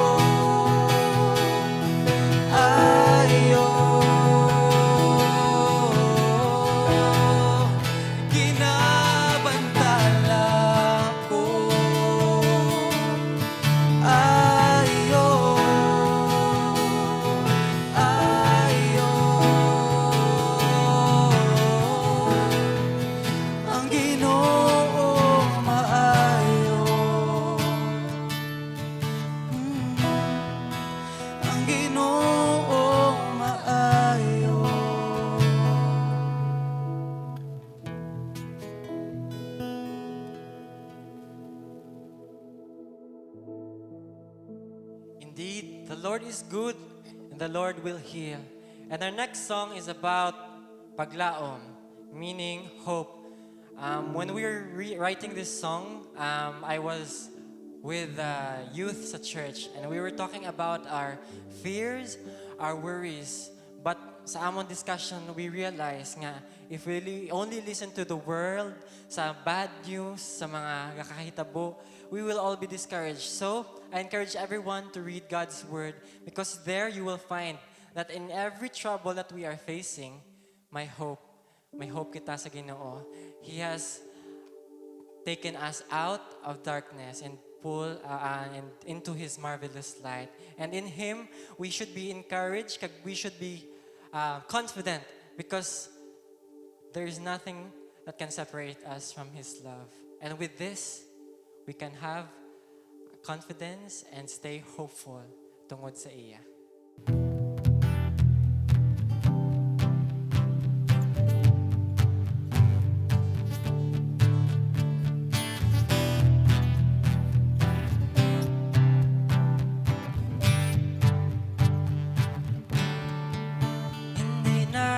ayo. Ginabantala ko. Ayo, ayo. Ang Ginoo maayo. Mm. Ang Ginoo maayo. Indeed, the Lord is good, and the Lord will heal. And our next song is about paglaom, meaning hope. Um, when we were re-, writing this song, um, I was with the youth sa church, and we were talking about our fears, our worries. But sa amon discussion, we realized nga if we li-, only listen to the world, sa bad news, sa mga nakakahitabo, we will all be discouraged. So, I encourage everyone to read God's Word, because there you will find that in every trouble that we are facing, may hope. May hope kita sa Ginoo. He has taken us out of darkness and pull, uh, uh, and into His marvelous light. And in Him, we should be encouraged, kag we should be, uh, confident, because there is nothing that can separate us from His love. And with this, we can have confidence and stay hopeful tungod sa iya. Hindi na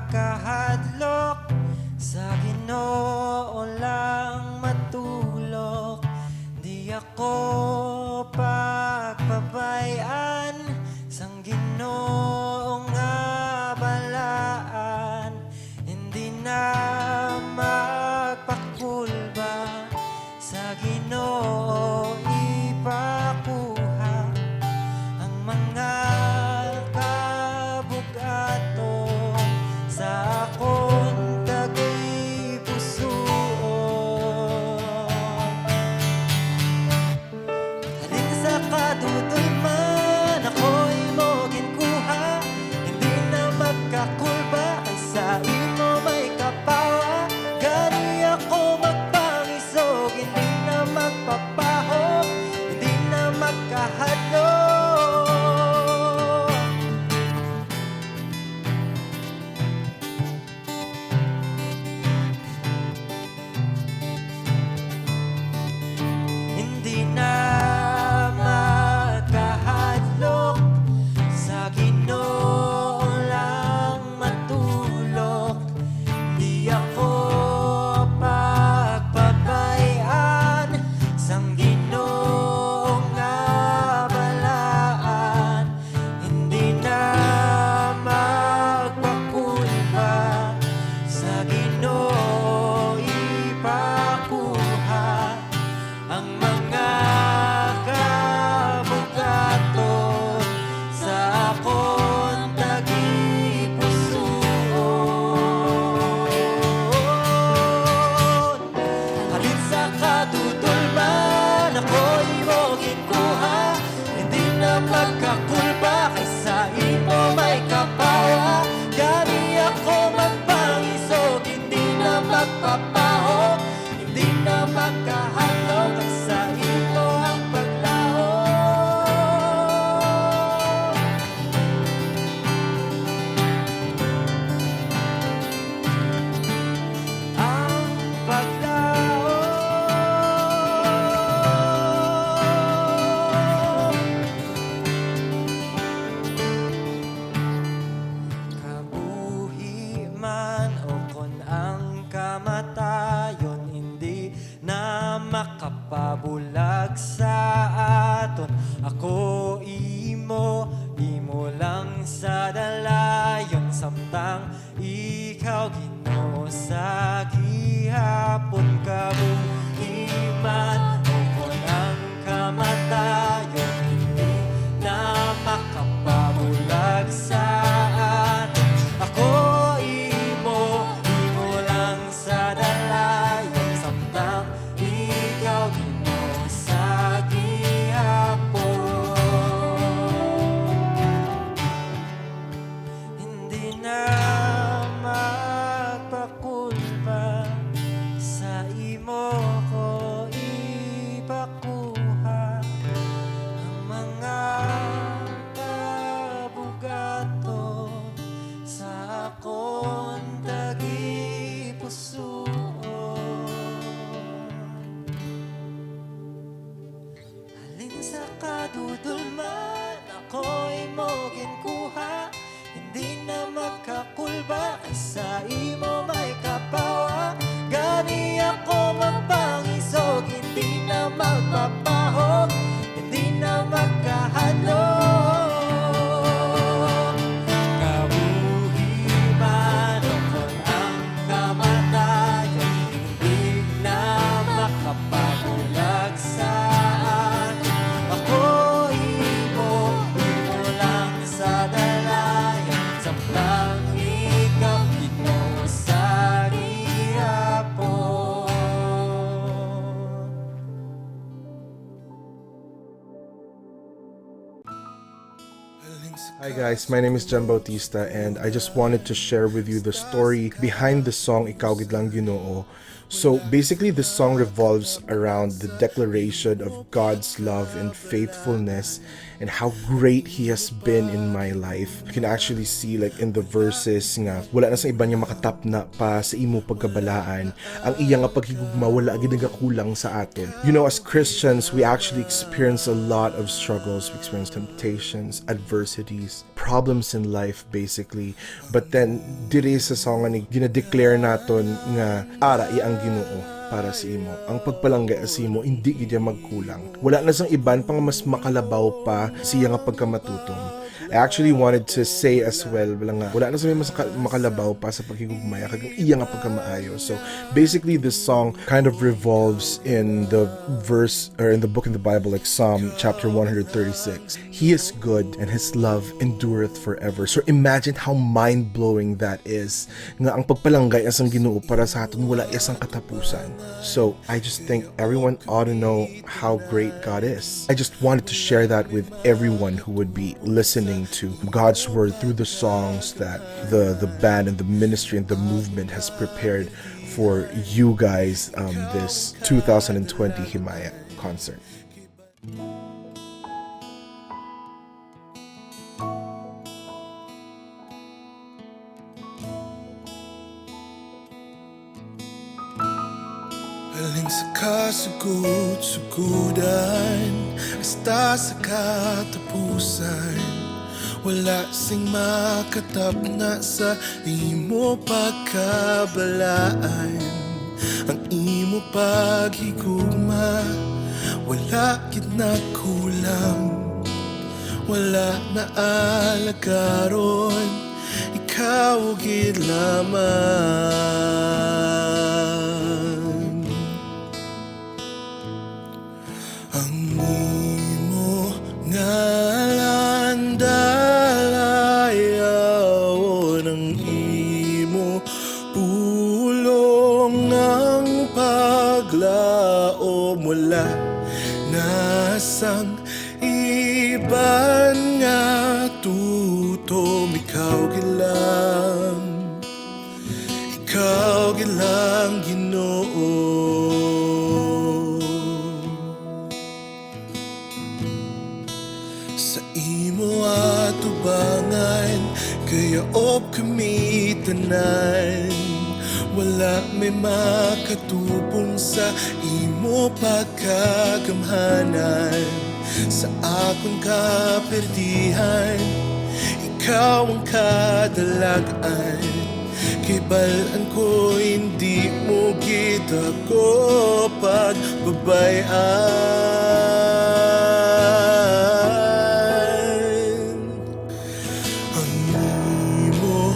makahadlok, sa Ginoo lang matulok. Di ako pagpabay Samtang ikaw, Ginoo, sa gihapon, kabuhi man o kon ang kamatayon, hindi na makapabulag sa aton. Ako imo, imo lang sa dalayan, samtang ikaw, Ginoo, sa gihapon. Hindi na magpakulba, sa imo ko ipakuha ang mga kabugaton sa akon tagipusoon. Halin sa kadudolman ako imo ginkuha, hindi na makakulba, kay sa imo may kapawa. Gani ako magpangisog, hindi na magpapahog, hindi na magkahadlok. Kabuhi man o kon ang kamatayon, hindi na makapabulag sa aton. Ako imo, imo lang sa dalayan, samtang ikaw, Ginoo, sa gihapon. Hi guys, my name is Jan Bautista, and I just wanted to share with you the story behind the song Ikaw Gid Lang, Ginoo. So basically, this song revolves around the declaration of God's love and faithfulness and how great He has been in my life. You can actually see, like, in the verses nga wala na sa iban nga makatapna pa sa imo pagkabalaan. Ang iya nga paghigugma wala gid nagakulang sa aton. You know, as Christians, we actually experience a lot of struggles. We experience temptations, adversities, problems in life, basically. But then, diri sa song nga ni, ginadeclare naton nga ara iya ang Ginoo para sa imo. Ang pagpalanggay sa imo, hindi gid iya magkulang. Wala na sang iban pa nga mas makalabaw pa siya nga pagkamatutom. I actually wanted to say as well, wala nga, wala na sa may mas ka- makalabaw pa sa paghigugmaya kag ang iya nga pagkamaayo. So basically, this song kind of revolves in the verse, or in the book in the Bible, like Psalm chapter one hundred thirty-six. He is good and His love endureth forever. So imagine how mind-blowing that is, nga ang pagpalanggay sang Ginoo para sa aton wala iya sang katapusan. So I just think everyone ought to know how great God is. I just wanted to share that with everyone who would be listening to God's word through the songs that the, the band and the ministry and the movement has prepared for you guys, um, this two thousand twenty Himaya concert. Halin sa kasugod-sugodan hasta sa katapusan, wala sing makatapna sa imo pagkabalaan. Ang imo paghigugma wala gid nagkulang, wala na alagaron, ikaw gid lamang. Ang imo ngalan dalayawon, ang imo pulong ang paglaom, wala na sang iban nga tutom, ikaw gid lang, ikaw gid lang, Ginoo. Sa imo atubangan gayaop kami tanan. Wala may makatupong sa imo pagkagamhanan. Sa akon kaperdihan, ikaw ang kadalag-an. Kay bal-an ko hindi mo gid ako pagbabay-an. Ang imo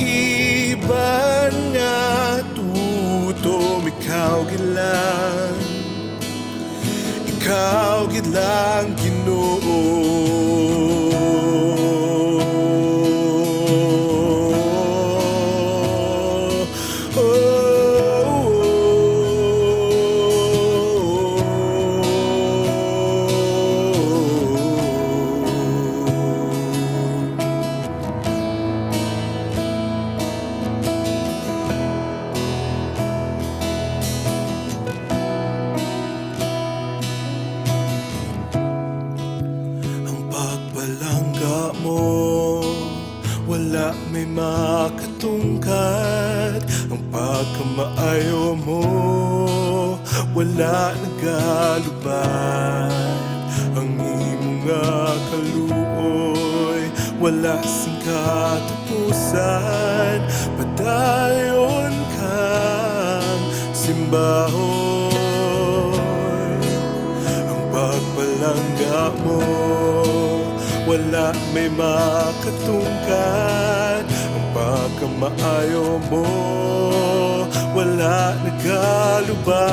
Iban nga tutom, ikaw gid lang, ikaw gid lang, Ginoo. Ang pagpalangga mo, wala may makatungkad. Ang pagkamaayo mo, wala nagalubad. Ang imo nga kaluoy, wala sing katapusan. Padayon kang simbahon. Ang pagpalangga mo, wala may makatungkad. Ang pagkamaayo mo, wala nagalubad.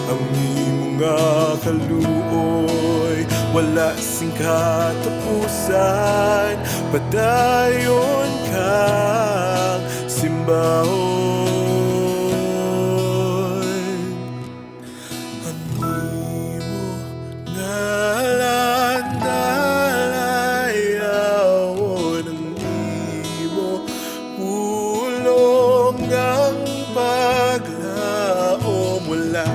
Ang imo nga kaluoy, wala sing katapusan. Padayon kang simbahon. Ang imo ngalan dalayawon, ang imo pulong ang paglaom. Wala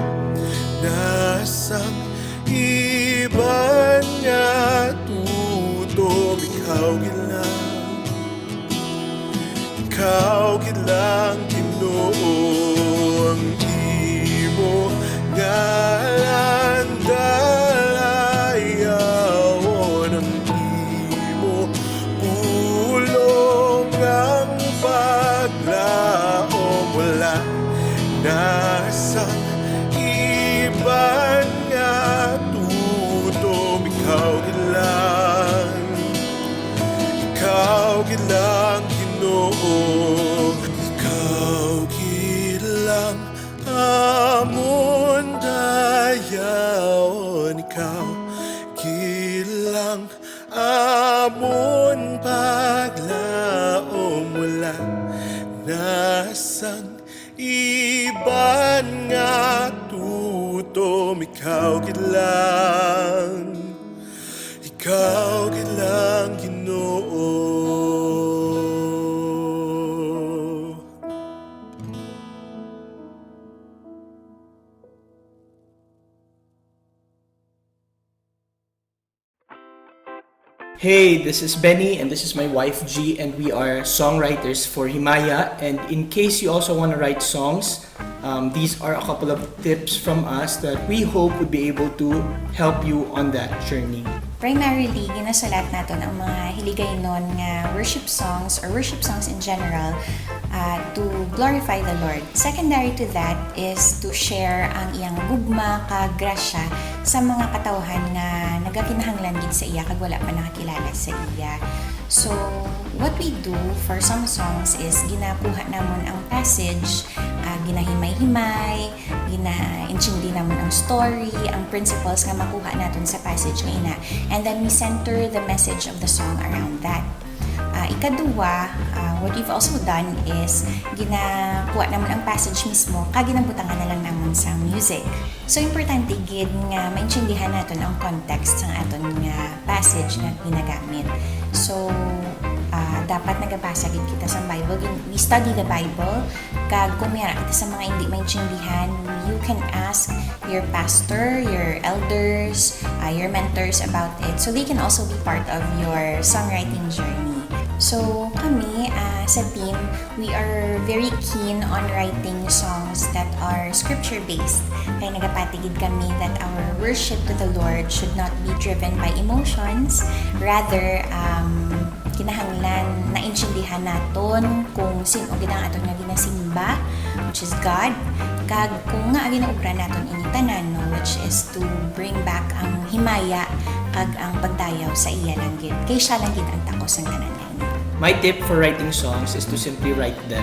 na sang iban nga tutom, ikaw gid lang. Ikaw gid lang, Ginoo, ang imo ngalan dalayawon, ang imo pulong ang paglaom. Wala na sang iban nga tutom, ikaw gid lang. Ikaw gid lang, Ginoo. Ikaw gid lang amon dayawon. Ikaw gid lang amon paglaom. Wala na sang iban nga tutom, ikaw gid lang. Ikaw gid lang, Ginoo. Hey, this is Benny, and this is my wife, G, and we are songwriters for Himaya. And in case you also wanna write songs, um, these are a couple of tips from us that we hope would be able to help you on that journey. Primarily, ginasulat naton ang mga hiligaynon nga worship songs or worship songs in general, uh, to glorify the Lord. Secondary to that is to share ang iyang gugma kag grasya sa mga katawhan nga nagakinahanglan gid sa iya kag wala pa nakakilala sa iya. So, what we do for some songs is ginakuha namon ang passage, ah, ginahimay-himay, ginaintindi namon ang story, ang principles nga makuha naton sa passage nga ina, and then we center the message of the song around that. Ah, ikaduwa, ah, what we've also done is ginakuha namon ang passage mismo kag ginabutangan na lang namon sa music. So, importante gid nga maintindihan naton ang context sang aton nga passage nga ginagamit. So, ah, dapat nagabasa gid kita sa Bible. Gin-, we study the Bible. Kag kung may ara kita sa mga hindi maintindihan, you can ask your pastor, your elders, ah, your mentors about it. So they can also be part of your songwriting journey. So, kami, ah, sa team, we are very keen on writing songs that are scripture-based. Kay nagapati gid kami that our worship to the Lord should not be driven by emotions. Rather, um, kinahanglan naintindihan naton kung sin-o gid ang aton nga ginasimba, which is God, kag kung ngaa ginaobra naton ini tanan, no, which is to bring back ang himaya kag ang pagdayaw sa iya lang gid, kay siya lang gid ang takos sang tanan nga ini. My tip for writing songs is to simply write them.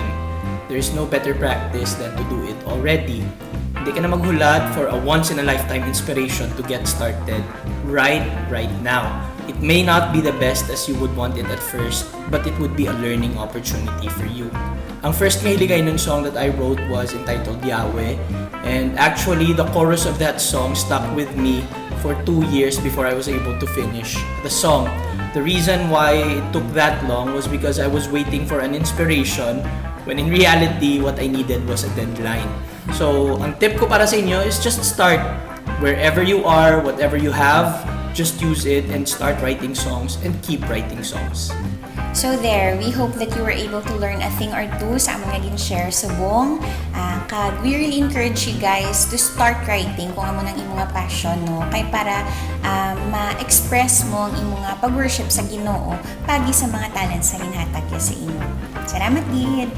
There is no better practice than to do it already. Hindi ka na maghulat for a once-in-a-lifetime inspiration to get started. Write right now. It may not be the best as you would want it at first, but it would be a learning opportunity for you. Ang first Mahiligaynon song that I wrote was entitled Yahweh, and actually the chorus of that song stuck with me for two years before I was able to finish the song. The reason why it took that long was because I was waiting for an inspiration, when in reality, what I needed was a deadline. So, ang tip ko para sa inyo is just start. Wherever you are, whatever you have, just use it and start writing songs and keep writing songs. So there, we hope that you were able to learn a thing or two sa amon nga gin-share subong. Ah, kag we really encourage you guys to start writing kung amo nang imo nga passion, no? Kay para ah, ma-express mo ang imo nga pag-worship sa Ginoo pagi sa mga talents nga ginhatag niya sa imo. Salamat gid.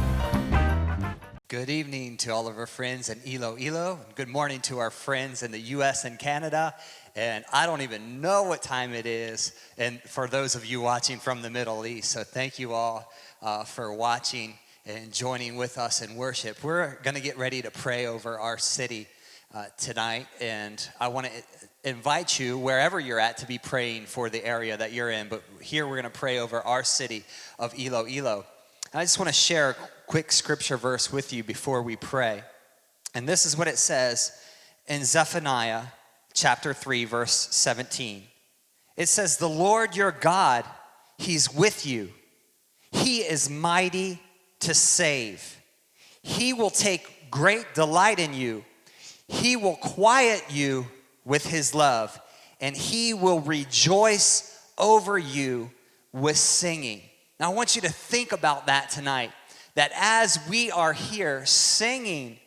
Good evening to all of our friends in Iloilo. Good morning to our friends in the U S and Canada. And I don't even know what time it is. And for those of you watching from the Middle East, so thank you all uh, for watching and joining with us in worship. We're going to get ready to pray over our city uh, tonight. And I want to invite you, wherever you're at, to be praying for the area that you're in. But here we're going to pray over our city of Iloilo. I just want to share a quick scripture verse with you before we pray. And this is what it says in Zephaniah chapter three, verse seventeen. It says, "The Lord your God, he's with you. He is mighty to save. He will take great delight in you. He will quiet you with his love, and he will rejoice over you with singing." Now, I want you to think about that tonight, that as we are here singing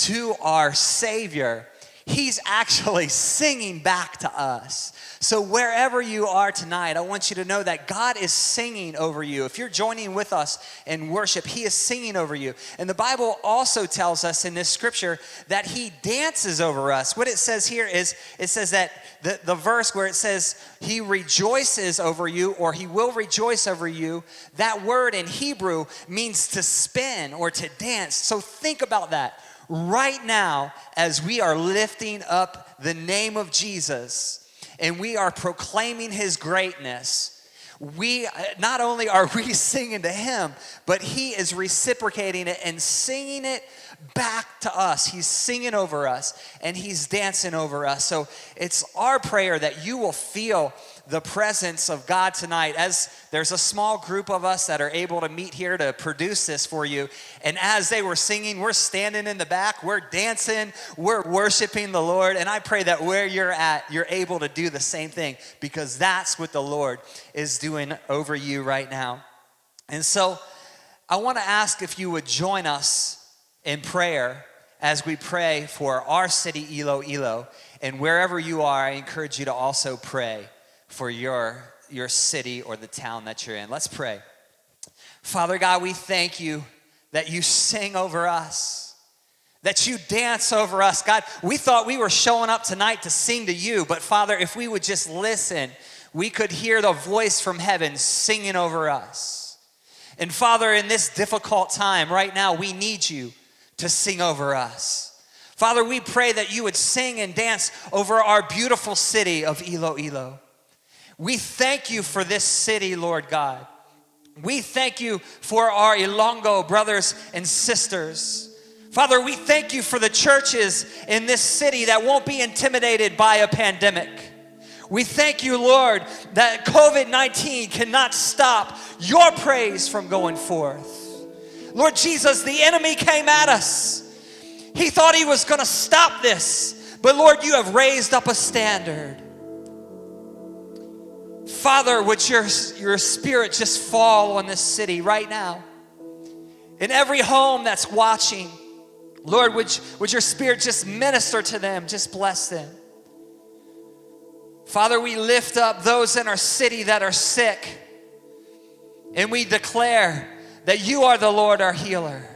to our Savior, he's actually singing back to us. So, wherever you are tonight, I want you to know that God is singing over you. If you're joining with us in worship, he is singing over you. And the Bible also tells us in this scripture that he dances over us. What it says here is it says that the, the verse where it says he rejoices over you, or he will rejoice over you, that word in Hebrew means to spin or to dance. So think about that right now as we are lifting up the name of Jesus and we are proclaiming his greatness. We not only are we singing to him, but he is reciprocating it and singing it back to us. He's singing over us and he's dancing over us. So it's our prayer that you will feel the presence of God tonight. As there's a small group of us that are able to meet here to produce this for you. And as they were singing, we're standing in the back, we're dancing, we're worshiping the Lord. And I pray that where you're at, you're able to do the same thing, because that's what the Lord is doing over you right now. And so I want to ask if you would join us in prayer as we pray for our city, Iloilo. And wherever you are, I encourage you to also pray for your, your city or the town that you're in. Let's pray. Father God, we thank you that you sing over us, that you dance over us. God, we thought we were showing up tonight to sing to you, but Father, if we would just listen, we could hear the voice from heaven singing over us. And Father, in this difficult time right now, we need you to sing over us. Father, we pray that you would sing and dance over our beautiful city of Iloilo. We thank you for this city, Lord God. We thank you for our Ilonggo brothers and sisters. Father, we thank you for the churches in this city that won't be intimidated by a pandemic. We thank you, Lord, that COVID nineteen cannot stop your praise from going forth. Lord Jesus, the enemy came at us. He thought he was going to stop this. But Lord, you have raised up a standard. Father, would your, your spirit just fall on this city right now? In every home that's watching, Lord, would, would your spirit just minister to them, just bless them. Father, we lift up those in our city that are sick, and we declare that you are the Lord, our healer.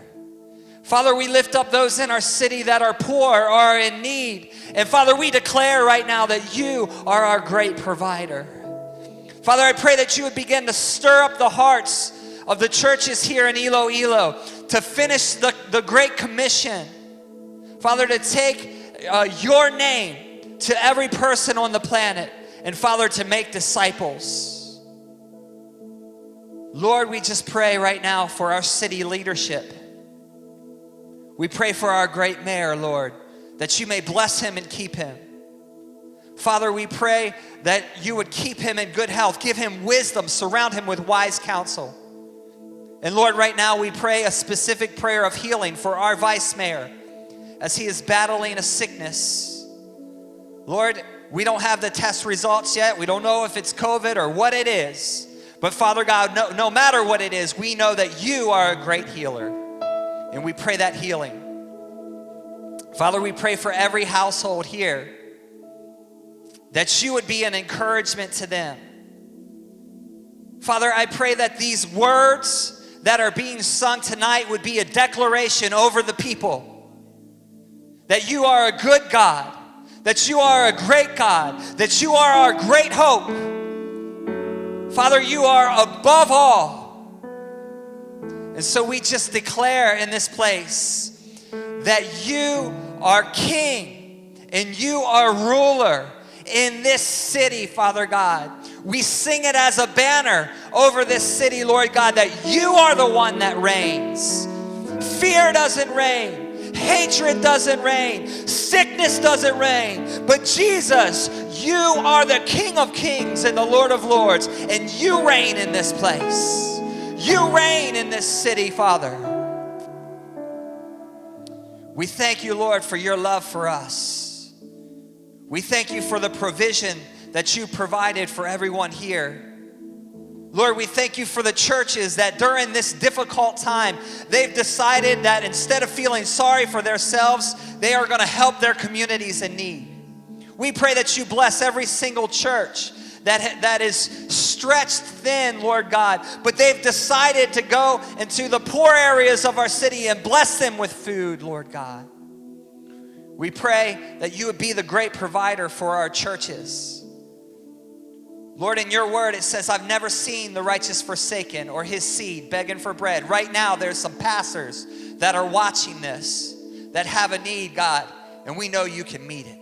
Father, we lift up those in our city that are poor or are in need. And Father, we declare right now that you are our great provider. Father, I pray that you would begin to stir up the hearts of the churches here in Iloilo to finish the, the Great Commission. Father, to take, uh, your name to every person on the planet, and Father, to make disciples. Lord, we just pray right now for our city leadership. We pray for our great mayor, Lord, that you may bless him and keep him. Father, we pray that you would keep him in good health, give him wisdom, surround him with wise counsel. And Lord, right now we pray a specific prayer of healing for our vice mayor as he is battling a sickness. Lord, we don't have the test results yet. We don't know if it's COVID or what it is. But Father God, no, no matter what it is, we know that you are a great healer. And we pray that healing. Father, we pray for every household here, that you would be an encouragement to them. Father, I pray that these words that are being sung tonight would be a declaration over the people that you are a good God, that you are a great God, that you are our great hope. Father, you are above all. And so we just declare in this place that you are king and you are ruler in this city, Father God. We sing it as a banner over this city, Lord God, that you are the one that reigns. Fear doesn't reign. Hatred doesn't reign. Sickness doesn't reign. But Jesus, you are the King of kings and the Lord of lords, and you reign in this place. You reign in this city, Father. We thank you, Lord, for your love for us. We thank you for the provision that you provided for everyone here. Lord, we thank you for the churches that during this difficult time, they've decided that instead of feeling sorry for themselves, they are gonna help their communities in need. We pray that you bless every single church that ha-, that is stretched thin, Lord God, but they've decided to go into the poor areas of our city and bless them with food, Lord God. We pray that you would be the great provider for our churches. Lord, in your word, it says, "I've never seen the righteous forsaken or his seed begging for bread." Right now, there's some pastors that are watching this that have a need, God, and we know you can meet it.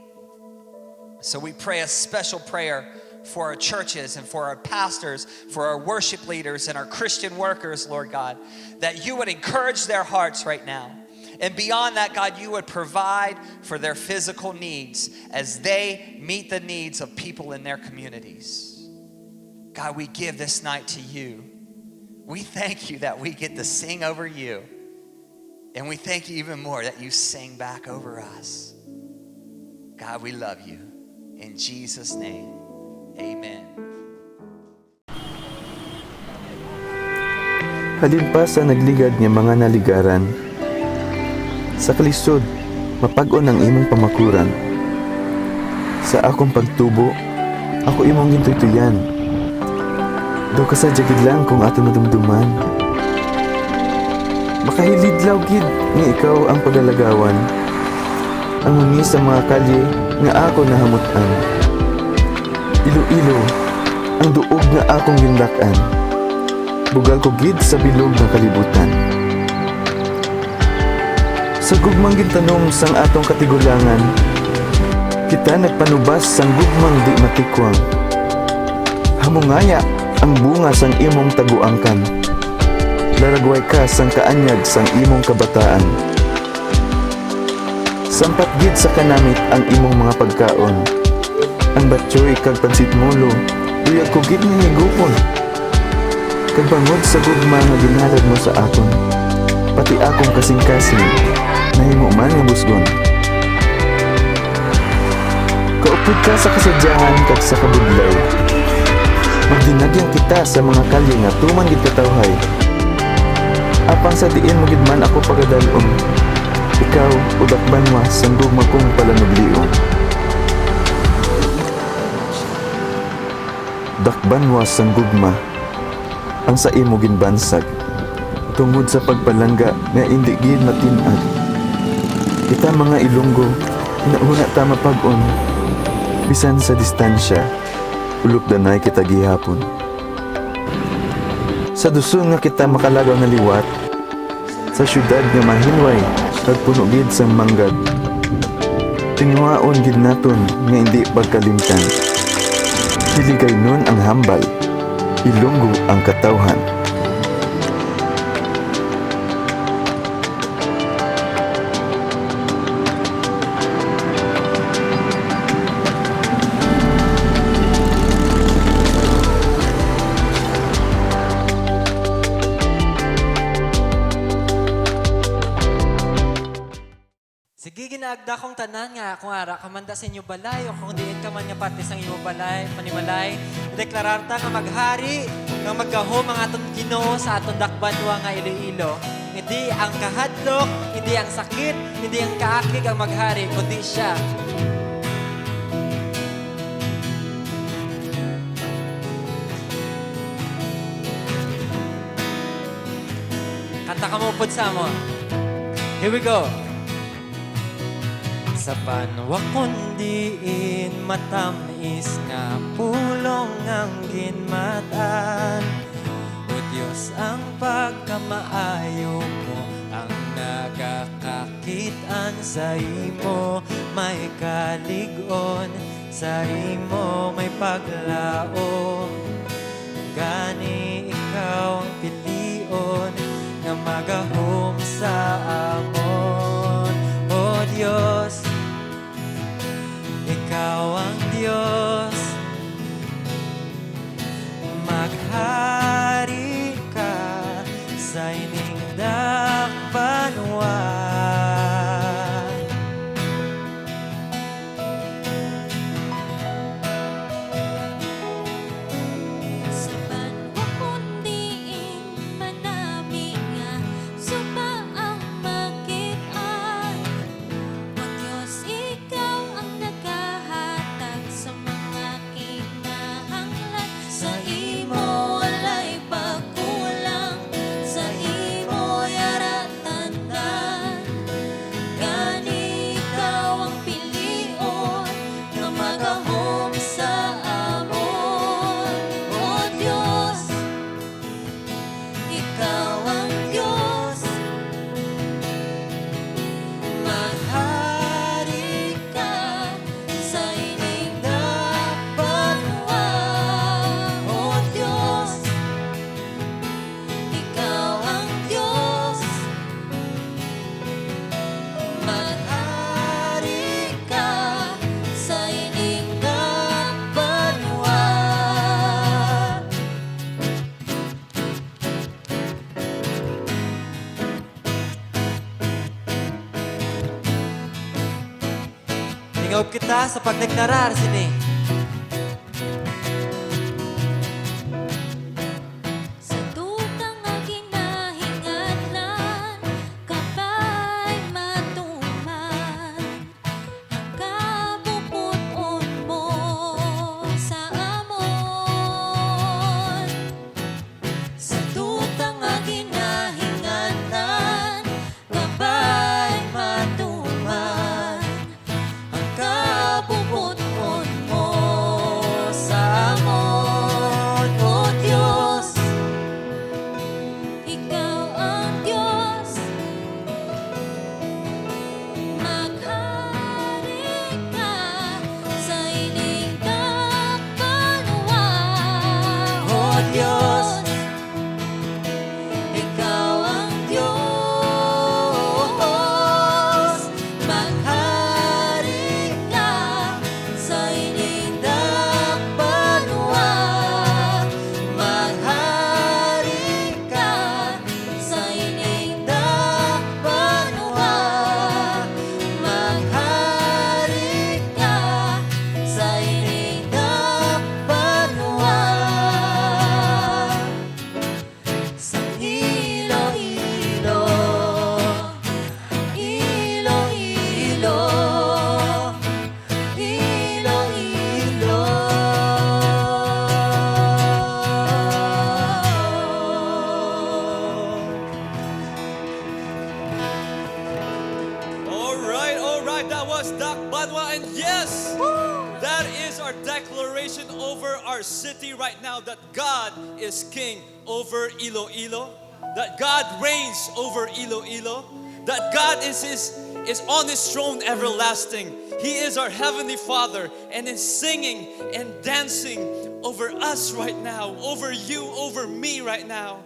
So we pray a special prayer for our churches and for our pastors, for our worship leaders and our Christian workers, Lord God, that you would encourage their hearts right now. And beyond that, God, you would provide for their physical needs as they meet the needs of people in their communities. God, we give this night to you. We thank you that we get to sing over you. And we thank you even more that you sing back over us. God, we love you. In Jesus' name, amen. Halin pa sa nagligad nga mga naligaran, sa kalisod, mapag-on ang imong pamakuran. Sa akong pagtubo, ako imong gintuytoyan. Daw kasadya gid lang kung aton madumduman. Makahilidlaw gid nga ikaw ang pagalagawan. Ang huni sa mga kalye nga ako nahamut-an. Iloilo, ang duog nga akong ginlak-an. Bugal ko gid sa bilog nga kalibutan. Sa gugmang gintanom sang atong katigulangan, kita nagpanubas sang gugmang di matikwang. Hamungaya ang bunga sang imong taguangkan. Laragway ka sang kaanyag sang imong kabataan. Sampat gid sa kanamit ang imong mga pagkaon. Ang batchoy kag pansit molo, luyag ko gid nga higupon. Kag bangod sa gugma nga ginhatag mo sa akon, pati akong kasing-kasing nahimo man nga busgon. Kaupod ka sa kasadyahan kag sa kabudlay. Magdinagyang kita sa mga kalye nga tuman gid katawhay. Apang sa diin mo gid man ako pagadal-on, ikaw, o dakbanwa sang gugma kong palanublion. Dakbanwa sang gugma ang sa imo ginbansag, tungod sa pagpalangga nga indi gid matin-ad. Kita mga Ilonggo, hunahuna ta mapag-on, bisan sa distansya, ulopdanay kita gihapon. Sa duson nga kita makalagaw na liwat, sa siyudad nga mahilway kag puno gid sang manggad, tinguhaon gid naton nga indi pagkalimtan. Hiligaynon ang hambal, Ilonggo ang katawhan. Sige, ginaagda kong tanan nga kung ara ka man da sa inyo balay o kung diin ka man nga parte sang imo balay, panimalay, deklarar ta nga maghari, nga maggahom ang aton Ginoo sa aton dakbanwa nga Iloilo. Hindi ang kahadlok, hindi ang sakit, hindi ang kaakig ang maghari, kundi siya. Kanta kamo upod sa amon. Here we go. Sa banwa kon diin matam-is nga pulong ang ginmatan, O Dios, ang pagkamaayo mo ang nagakakit-an. Sa imo may kalig-on, sa imo may paglaom. Gani ikaw ang pilion nga magahom sa amon. O Dios, ikaw ang Dios, maghari ka sa ining dakbanwa. Sa banwa kon diin manami nga suba ang makit-an, O Dios, ikaw ang nagahatag sa mga kinahanglan. Sa imo walay pagkulang, sa imo yara tandan. Gani ikaw ang pilion nga magahom sa amon. O Dios, ikaw ang Dios, maghari ka sa ining dakbanwa. O Dios, ikaw ang Dios, maghari ka sa ining dakbanwa. Tingog kita sa pagdeklarar sini. Sa duta nga ginahingatlan, kabay matuman ang kabubut-on mo sa amon. Sa duta nga ginahingatlan, kabay matuman ang kabubut-on mo sa amon. O Dios, ikaw ang Dios, maghari ka sa ining dakbanwa. O Dios, ikaw ang Dios, maghari ka sa ining dakbanwa, maghari ka sa ining dakbanwa, maghari ka sa ining dakbanwa. Sang Iloilo, Iloilo, Iloilo. All right, all right, that was Dakbanwa, and yes, that is our declaration over our city right now that God is king over Iloilo, that God reigns over Iloilo, that God is, is, is on his throne everlasting. He is our heavenly Father and is singing and dancing over us right now, over you, over me right now.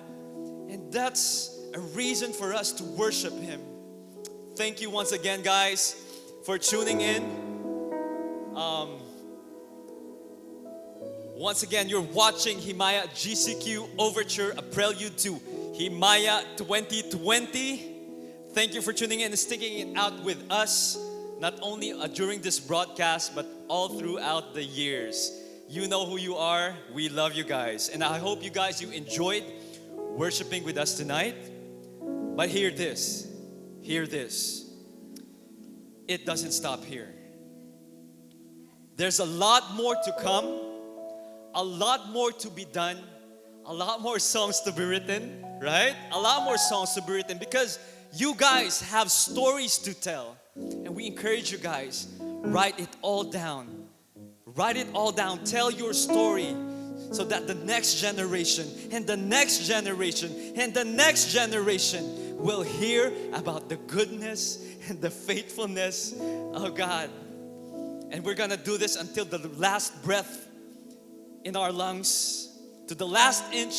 And that's a reason for us to worship him. Thank you once again, guys, for tuning in. Um, once again, you're watching Himaya G C Q Overture, a prelude to Himaya twenty twenty. Thank you for tuning in and sticking it out with us, not only, uh, during this broadcast, but all throughout the years. You know who you are. We love you guys. And I hope you guys, you enjoyed worshiping with us tonight. But hear this. Hear this. It doesn't stop here. There's a lot more to come, a lot more to be done, a lot more songs to be written, right? A lot more songs to be written because you guys have stories to tell. And we encourage you guys, write it all down. Write it all down. Tell your story so that the next generation and the next generation and the next generation will hear about the goodness and the faithfulness of God. And we're gonna do this until the last breath in our lungs, to the last inch,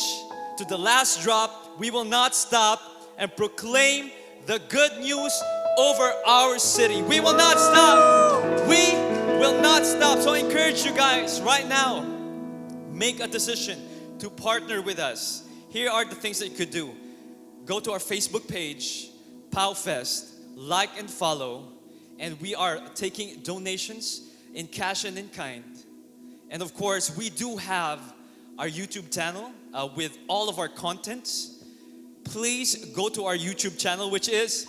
to the last drop. We will not stop and proclaim the good news over our city. We will not stop. We will not stop. So I encourage you guys right now, make a decision to partner with us. Here are the things that you could do. Go to our Facebook page, Powfest, like and follow, and we are taking donations in cash and in kind. And of course, we do have our YouTube channel, uh, with all of our contents. Please go to our YouTube channel, which is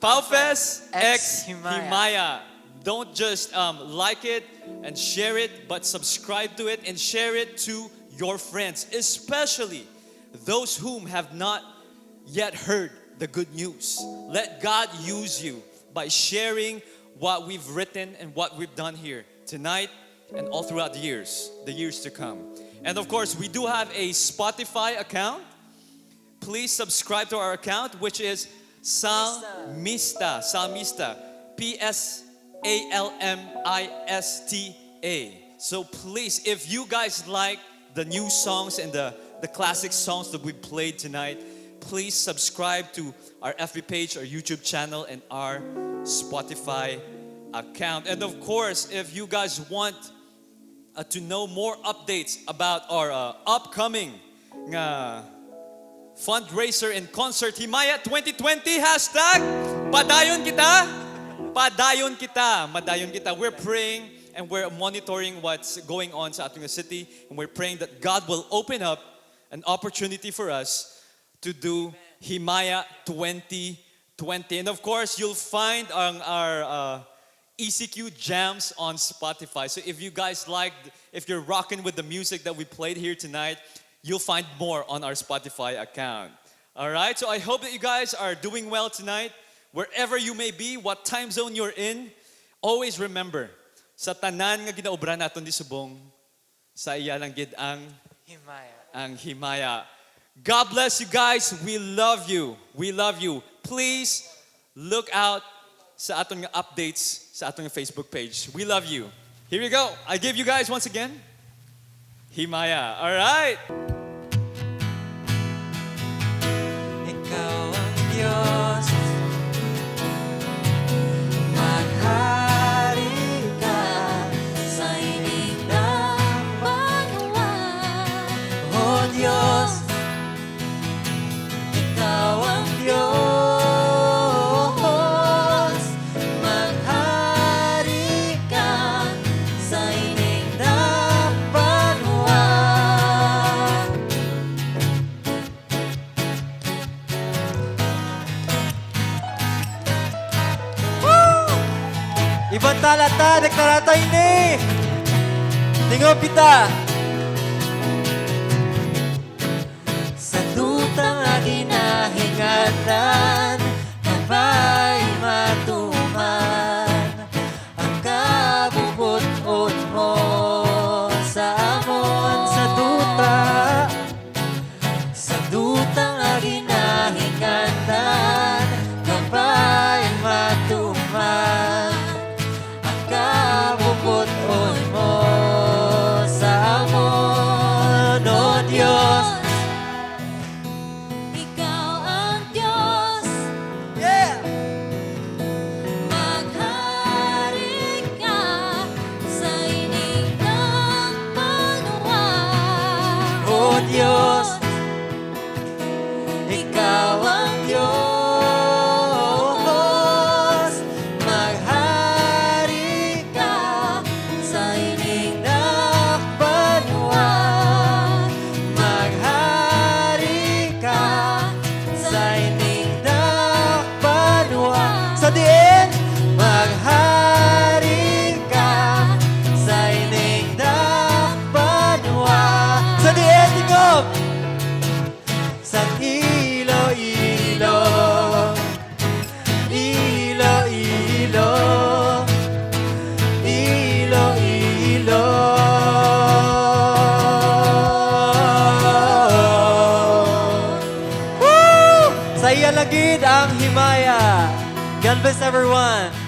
Powfest X X Himaya. Himaya. Don't just, um, like it and share it, but subscribe to it and share it to your friends, especially those whom have not yet heard the good news. Let God use you by sharing what we've written and what we've done here tonight and all throughout the years, the years to come. And of course, we do have a Spotify account. Please subscribe to our account, which is Psalmista. Psalmista. P S A L M I S T A. So please, if you guys like the new songs and the, the classic songs that we played tonight, please subscribe to our F B page, our YouTube channel, and our Spotify account. And of course, if you guys want, uh, to know more updates about our, uh, upcoming nga fundraiser and concert, Himaya twenty twenty, hashtag padayon kita, padayon kita, madayon kita. We're praying and we're monitoring what's going on sa ating city, and we're praying that God will open up an opportunity for us to do Himaya twenty twenty. And of course, you'll find ang, our, uh, E C Q jams on Spotify. So if you guys like, if you're rocking with the music that we played here tonight, you'll find more on our Spotify account. All right? So I hope that you guys are doing well tonight. Wherever you may be, what time zone you're in, always remember, sa tanan nga ginaobra naton di subong, sa iya lang gid ang Himaya. Ang himaya. God bless you guys. We love you. We love you. Please look out sa aton nga updates sa aton nga Facebook page. We love you. Here we go. I give you guys once again Himaya. All right. Ikaw ang Dios, maghari ka sa ining banwa. O Dios, ikaw ang Dios, maghari ka sa ining banwa. Woo! Ibantala ta, deklara ta ini. Tingog kita. Sa duta nga ginahinganan, kabay matuman ang kabubot-ot mo. Iya lagid ang himaya. God bless everyone.